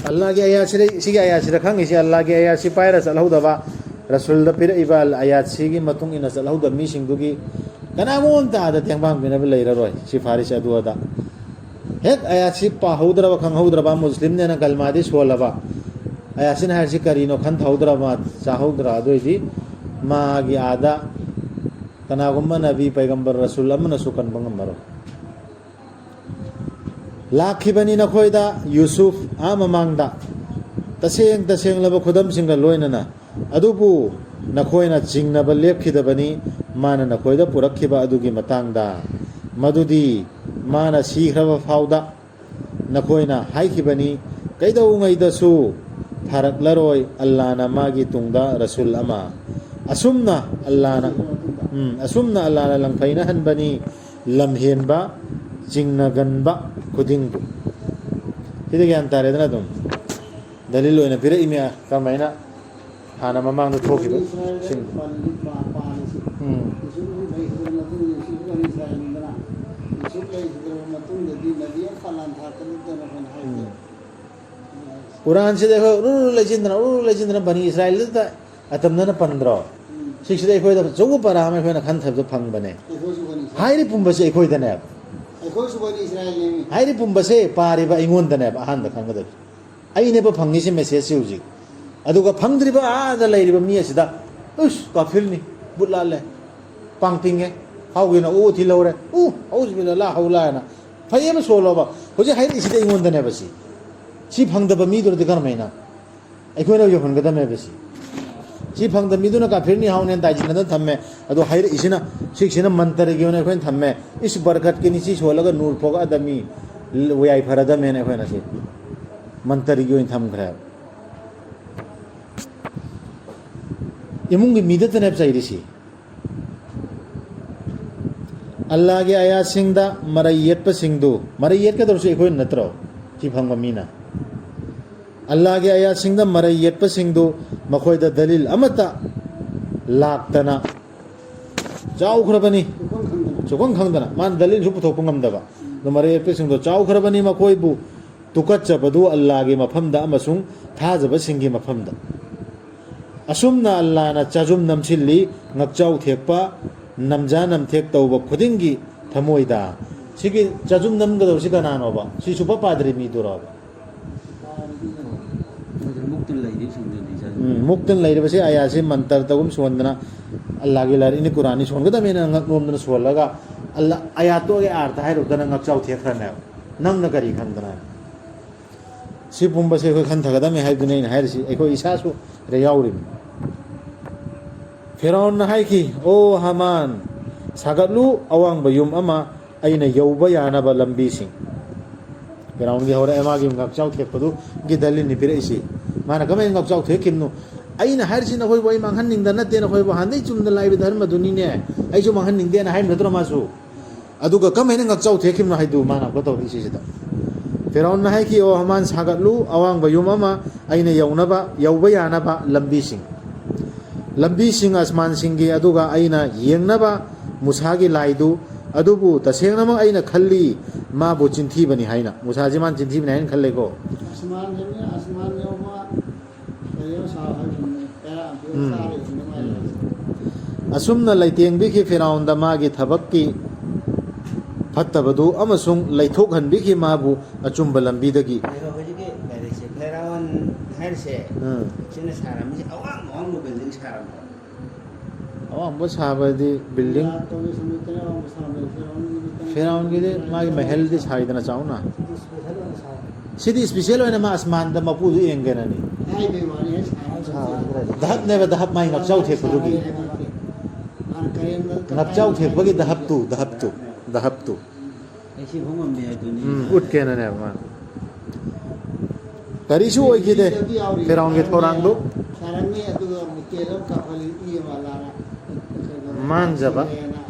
ꯑꯜꯂꯥꯒꯤ ꯑꯌꯥꯠꯁꯤꯗ, ꯁꯤꯒꯤ ꯑꯌꯥꯠꯁꯤꯗ ꯈꯪꯉꯤꯁꯤ, ꯑꯜꯂꯥꯒꯤ ꯑꯌꯥꯠꯁꯤ ꯄꯥꯏꯔ ꯆꯠꯍꯧꯗꯕ, ꯔꯁꯨꯜꯗ ꯄꯤꯔꯛꯏꯕ ꯑꯌꯥꯠꯁꯤꯒꯤ ꯃꯇꯨꯡ ꯏꯟꯅ ꯆꯠꯍꯧꯗꯕ ꯃꯤꯁꯤꯡꯗꯨꯒꯤ ꯀꯅꯥꯒꯨꯝꯕ ꯑꯝꯇ ꯑꯥꯗ ꯇꯦꯡꯕꯥꯡ ꯄꯤꯅꯕ ꯂꯩꯔꯔꯣꯏ꯫ ꯁꯤ ꯐꯥꯔꯤꯁꯤ ꯑꯗꯨ ꯑꯗ꯫ ꯍꯦꯛ ꯑꯌꯥꯠꯁꯤ ꯄꯥꯍꯧꯗ꯭ꯔꯕ, ꯈꯪꯍꯧꯗ꯭ꯔꯕ, ꯃꯨꯁꯂꯤꯝꯅꯦꯅ ꯀꯜꯃꯥꯗꯤ ꯁꯣꯜꯂꯕ, ꯑꯌꯥꯠꯁꯤꯅ ꯍꯥꯏꯔꯤꯁꯤ ꯀꯔꯤꯅꯣ ꯈꯟꯊꯍꯧꯗ꯭ꯔꯕ, ꯆꯥꯍꯧꯗ꯭ꯔ, ꯑꯗꯨꯑꯣꯏꯗꯤ ꯃꯥꯒꯤ ꯑꯥꯗ ꯀꯅꯥꯒꯨꯝꯕ ꯅꯕꯤ, ꯄꯩꯒꯝꯕꯔ, ꯔꯁꯨꯜ ꯑꯃꯅꯁꯨ ꯀꯟꯕ ꯉꯝꯃꯔꯣꯏ꯫ ꯂꯥꯛꯈꯤꯕꯅꯤ ꯅꯈꯣꯏꯗ ꯌꯨꯁꯨꯐ ꯑꯥ ꯃꯃꯥꯡꯗ, ꯇꯁꯦꯡ ꯇꯁꯦꯡꯂꯕ ꯈꯨꯗꯝꯁꯤꯡꯒ ꯂꯣꯏꯅꯅ꯫ ꯑꯗꯨꯕꯨ ꯅꯈꯣꯏꯅ ꯆꯤꯡꯅꯕ ꯂꯦꯞꯈꯤꯗꯕꯅꯤ, ꯃꯥꯅ ꯅꯈꯣꯏꯗ ꯄꯨꯔꯛꯈꯤꯕ ꯑꯗꯨꯒꯤ ꯃꯇꯥꯡꯗ, ꯃꯗꯨꯗꯤ ꯃꯥꯅ ꯁꯤꯈ꯭ꯔꯕ ꯐꯥꯎꯗ ꯅꯈꯣꯏꯅ ꯍꯥꯏꯈꯤꯕꯅꯤ, ꯀꯩꯗꯧꯉꯩꯗꯁꯨ ꯊꯥꯔꯛꯂꯔꯣꯏ ꯑꯜꯂꯥꯅ ꯃꯥꯒꯤ ꯇꯨꯡꯗ ꯔꯁꯨꯜ ꯑꯃ꯫ ꯑꯁꯨꯝꯅ ꯑꯜꯂꯥꯅ, ꯎꯝ, ꯑꯁꯨꯝꯅ ꯑꯜꯂꯥꯅ ꯂꯪꯐꯩꯅꯍꯟꯕꯅꯤ ꯂꯝꯍꯦꯟꯕ, ꯆꯤꯡꯅꯒꯟꯕ ꯈꯨꯗꯤꯡꯕꯨ꯫ ꯁꯤꯗ ꯒ꯭ꯌꯥꯟ ꯇꯥꯔꯦꯗꯅ ꯑꯗꯨꯝ꯫ ꯗꯂꯤꯜ ꯑꯣꯏꯅ ꯄꯤꯔꯛꯏꯅꯦ ꯀꯔꯝꯍꯥꯏꯅ ꯍꯥꯟꯅ ꯃꯃꯥꯡꯗ ꯊꯣꯛꯈꯤꯕ ꯕꯅꯤ ꯏꯁꯔꯥꯏꯜ ꯁꯤꯡ꯫ ꯄꯜꯂꯤ ꯄꯥ-, ꯄꯥꯜꯂꯤꯁꯤ꯫ ꯎꯝ꯫ ꯌꯨꯁꯨꯞ ꯂꯩꯈꯤꯗ꯭ꯔꯕ ꯃꯇꯨꯡꯗ ꯌꯨꯁꯨꯞ ꯕꯅꯤ ꯏꯁꯔꯥꯏꯜꯅꯤꯗꯅ꯫ ꯌꯨꯁꯨꯞ ꯂꯩꯈꯤꯗ꯭ꯔꯕ ꯃꯇꯨꯡꯗꯗꯤ ꯅꯕꯤ ꯑꯃꯐꯥꯎ ꯂꯥꯟꯊꯥꯔꯛꯀꯅꯨꯗꯅ ꯑꯩꯈꯣꯏꯅ ꯍꯥꯏꯕꯗꯣ꯫ ꯎꯝ꯫ ꯀꯨꯔꯥꯟꯁꯤꯗ ꯑꯩꯈꯣꯏ ꯎꯔꯨ ꯎꯔꯨ ꯂꯩꯁꯤꯟꯗꯅ, ꯎꯔꯨ ꯎꯔꯨ ꯂꯩꯁꯤꯟꯗꯅ ꯕꯅꯤ ꯏꯁꯔꯥꯏꯜꯗ ꯑꯇꯝꯅꯅ ꯄꯟꯗ꯭ꯔꯣ? ꯎꯝ꯫ ꯁꯤꯁꯤꯗ ꯑꯩꯈꯣꯏꯗ ꯑꯆꯧꯕ ꯄꯔꯥ ꯑꯃ ꯑꯩꯈꯣꯏꯅ ꯈꯟꯊꯕꯗ ꯐꯪꯕꯅꯦ꯫ ꯑꯩꯈꯣꯏꯁꯨ ꯕꯅꯤ ꯏꯁꯔꯥꯏꯜ꯫ ꯍꯥꯏꯔꯤ ꯄꯨꯝꯕꯁꯦ ꯑꯩꯈꯣꯏꯗꯅꯦꯕ꯫ ꯑꯩꯈꯣꯏꯁꯨ ꯕꯅꯤ ꯏꯁꯔꯥꯏꯜꯅꯦꯃꯤ꯫ ꯍꯥꯏꯔꯤ ꯄꯨꯝꯕꯁꯦ ꯄꯥꯔꯤꯕ ꯑꯩꯉꯣꯟꯗꯅꯦꯕ ꯑꯍꯥꯟꯕ ꯈꯪꯒꯗꯕꯁꯦ꯫ ꯑꯩꯅꯦꯕ ꯐꯪꯉꯤꯁꯦ ꯃꯦꯁꯦꯖꯁꯤ ꯍꯧꯖꯤꯛ꯫ ꯑꯗꯨꯒ ꯐꯪꯗ꯭ꯔꯤꯕ ꯑꯥꯗ ꯂꯩꯔꯤꯕ ꯃꯤ ꯑꯁꯤꯗ, "ꯎꯁ, ꯀꯥꯐꯤꯔꯅꯤ, ꯕꯨꯠ ꯂꯥꯜꯂꯦ, ꯄꯥꯡ ꯇꯤꯡꯉꯦ, ꯍꯥꯎꯒꯤꯅ ꯑꯣ ꯊꯤꯜꯍꯧꯔꯦ, ꯎ, ꯑꯧꯖꯨꯕꯤꯜꯂꯥ, ꯂꯥ ꯍꯧꯂꯥ" ꯍꯥꯏꯅ ꯐꯩ ꯑꯃ ꯁꯣꯜꯂꯣꯕ꯫ ꯍꯧꯖꯤꯛ ꯍꯥꯏꯔꯛꯏꯁꯤꯗꯤ ꯑꯩꯉꯣꯟꯗꯅꯦꯕ ꯁꯤ꯫ ꯁꯤ ꯐꯪꯗꯕ ꯃꯤꯗꯨꯅꯗꯤ ꯀꯔꯝꯍꯥꯏꯅ? ꯑꯩꯈꯣꯏꯅ ꯌꯧꯍꯟꯒꯗꯕꯅꯦꯕ ꯁꯤ꯫ ꯁꯤ ꯐꯪꯗꯕ ꯃꯤꯗꯨꯅ ꯀꯥꯐꯤꯔꯅꯤ, ꯍꯥꯎꯅꯦꯅ ꯗꯥꯏꯖꯤꯟꯅꯗꯅ ꯊꯝꯃꯦ꯫ ꯑꯗꯣ ꯍꯥꯏꯔꯛꯏꯁꯤꯅ, ꯁꯤꯁꯤꯅ ꯃꯟꯇꯔꯒꯤ ꯑꯣꯏꯅ ꯑꯩꯈꯣꯏꯅ ꯊꯝꯃꯦ꯫ ꯏꯁ ꯕꯔꯀꯠꯀꯤꯅꯤ, ꯁꯤ ꯁꯣꯜꯂꯒ ꯅꯨꯔ ꯊꯣꯛꯂꯛꯑꯗꯕꯅꯤ, ꯌꯥꯏꯐꯔꯗꯕꯅꯦꯅ ꯑꯩꯈꯣꯏꯅ ꯁꯤ ꯃꯟꯇꯔꯒꯤ ꯑꯣꯏꯅ ꯊꯝꯈ꯭ꯔꯦꯕ꯫ ꯏꯃꯨꯡꯒꯤ ꯃꯤꯗꯇꯅꯦꯕ ꯆꯩꯔꯤꯁꯤ꯫ ꯑꯜꯂꯥꯒꯤ ꯑꯌꯥꯁꯤꯡꯗ ꯃꯔꯩ ꯌꯦꯠꯄꯁꯤꯡꯗꯨ, ꯃꯔꯩ ꯌꯦꯠꯀꯗꯧꯔꯤꯁꯤ ꯑꯩꯈꯣꯏꯅ ꯅꯠꯇ꯭ꯔꯣ? ꯁꯤ ꯐꯪꯕ ꯃꯤꯅ꯫ ꯑꯜꯂꯥꯒꯤ ꯑꯌꯥꯁꯤꯡꯗ ꯃꯔꯩ ꯌꯦꯠꯄꯁꯤꯡꯗꯨ ꯃꯈꯣꯏꯗ ꯗꯂꯤꯜ ꯑꯃꯠꯇ ꯂꯥꯛꯇꯅ ꯆꯥꯎꯈ꯭ꯔꯕꯅꯤ꯫ ꯁꯨꯈꯪ ꯈꯪꯗꯅ꯫ ꯁꯨꯈꯪ ꯈꯪꯗꯅ꯫ ꯃꯥꯅ ꯗꯂꯤꯜꯁꯨ ꯄꯨꯊꯣꯛꯄ ꯉꯝꯗꯕ꯫ ꯑꯗꯨ ꯃꯔꯩ ꯌꯦꯠꯄꯁꯤꯡꯗꯣ ꯆꯥꯎꯈ꯭ꯔꯕꯅꯤ ꯃꯈꯣꯏꯕꯨ ꯇꯨꯀꯠꯆꯕꯗꯨ ꯑꯜꯂꯥꯒꯤ ꯃꯐꯝꯗ ꯑꯃꯁꯨꯡ ꯊꯥꯖꯕꯁꯤꯡꯒꯤ ꯃꯐꯝꯗ꯫ ꯑꯁꯨꯝꯅ ꯑꯜꯂꯥꯅ ꯆꯥꯖꯨꯝ ꯅꯝꯁꯤꯜꯂꯤ ꯉꯛꯆꯥꯎ ꯊꯦꯛꯄ, ꯅꯝꯖꯥ ꯅꯝꯊꯦꯛ ꯇꯧꯕ ꯈꯨꯗꯤꯡꯒꯤ ꯊꯃꯣꯏꯗ꯫ ꯁꯤꯒꯤ ꯆꯥꯖꯨꯝ ꯅꯝꯒꯗꯧꯔꯤꯁꯤ ꯀꯅꯥꯅꯣꯕ? ꯁꯤ ꯁꯨꯄꯥ ꯄꯥꯗ꯭ꯔꯤ ꯃꯤꯗꯨꯔꯣꯕ? ꯃꯣꯏꯗ ꯃꯨꯛꯇ ꯂꯩꯔꯤꯕꯁꯤꯡꯗꯨꯅꯤ ꯆꯥꯖꯨꯝ꯫ ꯎꯝ, ꯃꯨꯛꯇꯅ ꯂꯩꯔꯤꯕꯁꯤ ꯑꯌꯥꯁꯤ ꯃꯟꯇꯔ ꯇꯧꯒꯨꯝ ꯁꯣꯟꯗꯅ, ꯑꯜꯂꯥꯒꯤ ꯂꯥꯏꯔꯤꯛꯅꯤ ꯀꯨꯔꯥꯟꯅꯤ ꯁꯣꯟꯒꯗꯕꯅꯤꯅ ꯉꯛꯂꯣꯝꯗꯅ ꯁꯣꯜꯂꯒ, ꯑꯜꯂꯥ, ꯑꯌꯥꯠꯇꯨꯒꯤ ꯑꯥꯔꯊ ꯍꯥꯏꯔꯨꯗꯅ ꯉꯛꯆꯥꯎ ꯊꯦꯛꯈ꯭ꯔꯅꯦꯕ꯫ ꯅꯪꯅ ꯀꯔꯤ ꯈꯟꯕꯅ? ꯁꯤ ꯄꯨꯝꯕꯁꯦ ꯑꯩꯈꯣꯏ ꯈꯟꯊꯒꯗꯕꯅꯤ ꯍꯥꯏꯕꯗꯨꯅꯤ ꯑꯩꯅ ꯍꯥꯏꯔꯤꯁꯤ, ꯑꯩꯈꯣꯏ ꯏꯁꯥꯁꯨ ꯁꯤꯗ ꯌꯥꯎꯔꯤꯕꯅꯤ꯫ ꯐꯤꯔꯥꯎꯟꯅ ꯍꯥꯏꯈꯤ, "ꯑꯣ ꯍꯥꯃꯥꯟ, ꯁꯥꯒꯠꯂꯨ ꯑꯋꯥꯡꯕ ꯌꯨꯝ ꯑꯃ, ꯑꯩꯅ ꯌꯧꯕ ꯌꯥꯅꯕ ꯂꯝꯕꯤꯁꯤꯡ"꯫ ꯐꯤꯔꯥꯎꯟꯒꯤ ꯍꯧꯔꯛꯑꯦ ꯃꯥꯒꯤ ꯉꯛꯆꯥꯎ ꯊꯦꯛꯄꯗꯨꯒꯤ ꯗꯂꯤꯜꯅꯤ ꯄꯤꯔꯛꯏꯁꯤ꯫ ꯃꯥꯅ ꯀꯃꯥꯏꯅ ꯉꯛꯆꯥꯎ ꯊꯦꯛꯈꯤꯕꯅꯣ? "ꯑꯩꯅ ꯍꯥꯏꯔꯤꯁꯤ ꯅꯈꯣꯏꯕꯨ ꯑꯩ ꯃꯥꯡꯍꯟꯅꯤꯡꯗ ꯅꯠꯇꯦ, ꯅꯈꯣꯏꯕꯨ ꯍꯥꯟꯗꯩ ꯆꯨꯝꯅ ꯂꯥꯛꯏꯕ ꯙꯔꯃꯗꯨꯅꯤꯅꯦ, ꯑꯩꯁꯨ ꯃꯥꯡꯍꯟꯅꯤꯡꯗꯦꯅ" ꯍꯥꯏꯕ ꯅꯠꯇ꯭ꯔꯣ ꯃꯥꯁꯨ? ꯑꯗꯨꯒ ꯀꯃꯥꯏꯅ ꯉꯛꯆꯥꯎ ꯊꯦꯛꯈꯤꯕꯅꯣ ꯍꯥꯏꯗꯨ ꯃꯥꯅ ꯑꯃꯨꯛꯀ ꯇꯧꯔꯛꯏꯁꯤ ꯁꯤꯗ꯫ ꯐꯤꯔꯥꯎꯟꯅ ꯍꯥꯏꯈꯤ, "ꯑꯣ ꯍꯥꯃꯥꯟ, ꯁꯥꯒꯠꯂꯨ ꯑꯋꯥꯡꯕ ꯌꯨꯝ ꯑꯃ, ꯑꯩꯅ ꯌꯧꯅꯕ, ꯌꯧꯕ ꯌꯥꯅꯕ ꯂꯝꯕꯤꯁꯤꯡ, ꯂꯝꯕꯤꯁꯤꯡ ꯑꯁꯃꯥꯟꯁꯤꯡꯒꯤ, ꯑꯗꯨꯒ ꯑꯩꯅ ꯌꯦꯡꯅꯕ ꯃꯨꯁꯥꯒꯤ ꯂꯥꯏꯗꯨ꯫ ꯑꯗꯨꯕꯨ ꯇꯁꯦꯡꯅꯃꯛ ꯑꯩꯅ ꯈꯜꯂꯤ, ꯃꯥꯕꯨ ꯆꯤꯟꯊꯤꯕꯅꯤ ꯍꯥꯏꯅ"꯫ ꯃꯨꯁꯥꯁꯤ ꯃꯥꯅ ꯆꯤꯟꯊꯤꯕꯅꯤ ꯍꯥꯏꯅ ꯈꯜꯂꯦꯀꯣ꯫ ꯑꯁꯃꯥꯟ ꯍꯥꯏꯕꯅꯤ, ꯑꯁꯃꯥꯟ ꯌꯧꯕ꯫ ꯎꯝ꯫ ꯑꯁꯨꯝꯅ ꯂꯩꯇꯦꯡꯕꯤꯈꯤ ꯐꯤꯔꯥꯎꯟꯗ ꯃꯥꯒꯤ ꯊꯕꯛꯀꯤ ꯐꯠꯇꯕꯗꯨ ꯑꯃꯁꯨꯡ ꯂꯩꯊꯣꯛꯍꯟꯕꯤꯈꯤ ꯃꯥꯕꯨ ꯑꯆꯨꯝꯕ ꯂꯝꯕꯤꯗꯒꯤ꯫ ꯑꯗꯣ ꯍꯧꯖꯤꯛꯀꯤ ꯂꯥꯏꯔꯤꯛꯁꯦ ꯐꯦꯔꯥꯎꯟ ꯍꯥꯏꯔꯤꯁꯦ, ꯎꯝ꯫ ꯁꯤꯅ ꯁꯥꯔꯝꯃꯤꯁꯦ ꯑꯋꯥꯡ ꯑꯋꯥꯡꯕ building ꯁꯥꯔꯝꯕ꯫ ꯑꯋꯥꯡꯕ ꯁꯥꯕꯗꯤ building꯫ ꯐꯤꯔꯥꯎꯟꯒꯤꯗꯤ ꯃꯥꯒꯤ ꯃꯍꯜꯗꯤ ꯁꯥꯏꯗꯅ ꯆꯥꯎꯅ꯫ ꯁꯤꯗꯤ special ꯑꯣꯏꯅ ꯃꯥ ꯑꯁꯃꯥꯟꯗ ꯃꯄꯨꯗꯨ ꯌꯦꯡꯒꯦꯅꯅꯤ꯫ ꯙꯍꯞꯅꯦꯕ, ꯙꯍꯞ ꯃꯥꯒꯤ ꯉꯛꯆꯥꯎ ꯊꯦꯛꯄꯗꯨꯒꯤ꯫ ꯉꯛꯆꯥꯎ ꯊꯦꯛꯄꯒꯤ ꯙꯍꯞꯇꯨ, ꯙꯍꯞꯇꯨ, ꯙꯍꯞꯇꯨ꯫ ꯑꯩ ꯁꯤ ꯐꯥꯎ ꯉꯝꯗꯦ ꯍꯥꯏꯗꯨꯅꯤ꯫ ꯎꯝ, ꯎꯠꯀꯦꯅꯅꯦꯕ ꯃꯥꯅ꯫ ꯀꯔꯤꯁꯨ ꯑꯣꯏꯈꯤꯗꯦ꯫ ꯐꯤꯔꯥꯎꯟꯒꯤ ꯊꯧꯔꯥꯡꯗꯨ꯫ ꯁꯥꯔꯝꯃꯤ, ꯑꯗꯨꯒ ꯑꯃꯨꯛ ꯇꯦꯜ ꯑꯃ ꯀꯥꯞꯍꯜꯂꯤ, ꯏ ꯑꯃ ꯂꯥꯛꯑ꯫ ꯃꯥꯟꯖꯕ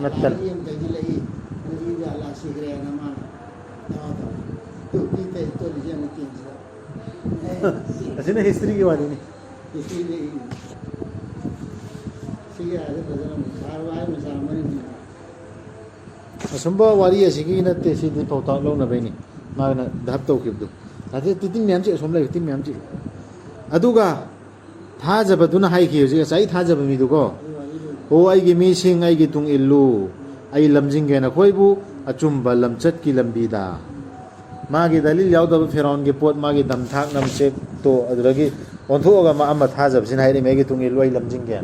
ꯅꯠꯇꯅ꯫ ꯏ ꯑꯃ ꯇꯩꯁꯤꯜꯂꯛꯏ, ꯃꯁꯤꯗꯤ ꯑꯂꯥ ꯁꯤꯈ꯭ꯔꯦꯅ ꯃꯥꯅ ꯗꯥꯎ ꯇꯧꯔꯦ꯫ ꯇꯨ ꯄꯤ ꯇꯩ ꯇꯣꯂꯤꯁꯦ ꯑꯃꯨꯛ ꯇꯦꯟꯁꯤꯜꯂꯛ꯫ ꯑꯁꯤꯅ historyꯒꯤ ꯋꯥꯔꯤꯅꯤ꯫ Historyꯗ ꯏ꯫ ꯁꯤꯒꯤ ꯑꯥꯏꯗ ꯐꯖꯅ ꯑꯃꯨꯛ ꯁꯥꯔꯕ ꯍꯥꯏꯕ ꯃꯆꯥ ꯑꯃꯅꯤ꯫ ꯑꯁꯨꯝꯕ ꯋꯥꯔꯤ ꯑꯁꯤꯒꯤ ꯅꯠꯇꯦ, ꯁꯤꯗꯤ ꯄꯥꯎꯇꯥꯛ ꯂꯧꯅꯕꯩꯅꯤ꯫ ꯃꯥꯅ ꯙꯞ ꯇꯧꯈꯤꯕꯗꯨ꯫ ꯑꯗꯩ ꯇꯤꯇꯤꯡ ꯃꯌꯥꯝ ꯆꯤꯛꯑꯦ, ꯑꯁꯣꯝ ꯂꯩꯕ ꯇꯤꯟ ꯃꯌꯥꯝ ꯆꯤꯛꯑꯦ꯫ ꯑꯗꯨꯒ ꯊꯥꯖꯕꯗꯨꯅ ꯍꯥꯏꯈꯤ, ꯍꯧꯖꯤꯛ ꯉꯁꯥꯏ ꯊꯥꯖꯕ ꯃꯤꯗꯨꯀꯣ, "ꯑꯣ ꯑꯩꯒꯤ ꯃꯤꯁꯤꯡ, ꯑꯩꯒꯤ ꯇꯨꯡ ꯏꯜꯂꯨ, ꯑꯩ ꯂꯝꯖꯤꯡꯒꯦ ꯅꯈꯣꯏꯕꯨ ꯑꯆꯨꯝꯕ ꯂꯝꯆꯠꯀꯤ ꯂꯝꯕꯤꯗ"꯫ ꯃꯥꯒꯤ ꯗꯂꯤꯜ ꯌꯥꯎꯗꯕ ꯐꯤꯔꯥꯎꯟꯒꯤ ꯄꯣꯠ, ꯃꯥꯒꯤ ꯗꯝꯊꯥꯛ ꯅꯝꯆꯦꯛꯇꯣ ꯑꯗꯨꯗꯒꯤ ꯑꯣꯟꯊꯣꯛꯑꯒ ꯃꯥ ꯑꯃ ꯊꯥꯖꯕꯁꯤꯅ ꯍꯥꯏꯔꯤꯃꯦ, "ꯑꯩꯒꯤ ꯇꯨꯡ ꯏꯜꯂꯨ, ꯑꯩ ꯂꯝꯖꯤꯡꯒꯦ"꯫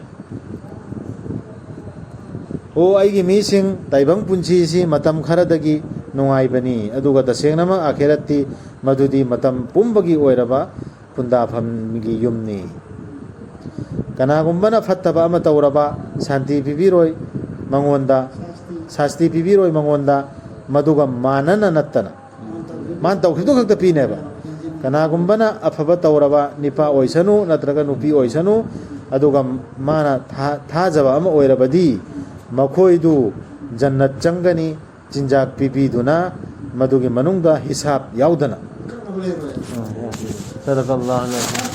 ꯑꯣ ꯑꯩꯒꯤ ꯃꯤꯁꯤꯡ, ꯇꯥꯏꯕꯪ ꯄꯨꯟꯁꯤꯁꯤ ꯃꯇꯝ ꯈꯔꯗꯒꯤ ꯅꯨꯡꯉꯥꯏꯕꯅꯤ꯫ ꯑꯗꯨꯒ ꯇꯁꯦꯡꯅꯃꯛ ꯑꯥꯈꯤꯔꯠꯇꯤ ꯃꯗꯨꯗꯤ ꯃꯇꯝ ꯄꯨꯝꯕꯒꯤ ꯑꯣꯏꯔꯕ ꯈꯨꯟꯗꯥꯐꯝꯒꯤ ꯌꯨꯝꯅꯤ꯫ ꯀꯅꯥꯒꯨꯝꯕꯅ ꯐꯠꯇꯕ ꯑꯃ ꯇꯧꯔꯕ, ꯁꯥꯟꯇꯤ ꯄꯤꯕꯤꯔꯣꯏ ꯃꯉꯣꯟꯗ, ꯁꯥꯁꯇꯤ ꯄꯤꯕꯤꯔꯣꯏ ꯃꯉꯣꯟꯗ, ꯃꯗꯨꯒ ꯃꯥꯟꯅꯅ ꯅꯠꯇꯅ꯫ ꯃꯥꯅ ꯇꯧꯈꯤꯕꯗꯨ ꯈꯛꯇ ꯄꯤꯅꯦꯕ꯫ ꯀꯅꯥꯒꯨꯝꯕꯅ ꯑꯐꯕ ꯇꯧꯔꯕ, ꯅꯤꯄꯥ ꯑꯣꯏꯁꯅꯨ ꯅꯠꯇ꯭ꯔꯒ ꯅꯨꯄꯤ ꯑꯣꯏꯁꯅꯨ, ꯑꯗꯨꯒ ꯃꯥꯅ ꯊꯥ-, ꯊꯥꯖꯕ ꯑꯃ ꯑꯣꯏꯔꯕꯗꯤ, ꯃꯈꯣꯏꯗꯨ ꯖꯟꯅꯠ ꯆꯪꯒꯅꯤ, ꯆꯤꯟꯖꯥꯛ ꯄꯤꯕꯤꯗꯨꯅ, ꯃꯗꯨꯒꯤ ꯃꯅꯨꯡꯗ ꯍꯤꯁꯥꯕ ꯌꯥꯎꯗꯅ꯫ صدق الله العظيم.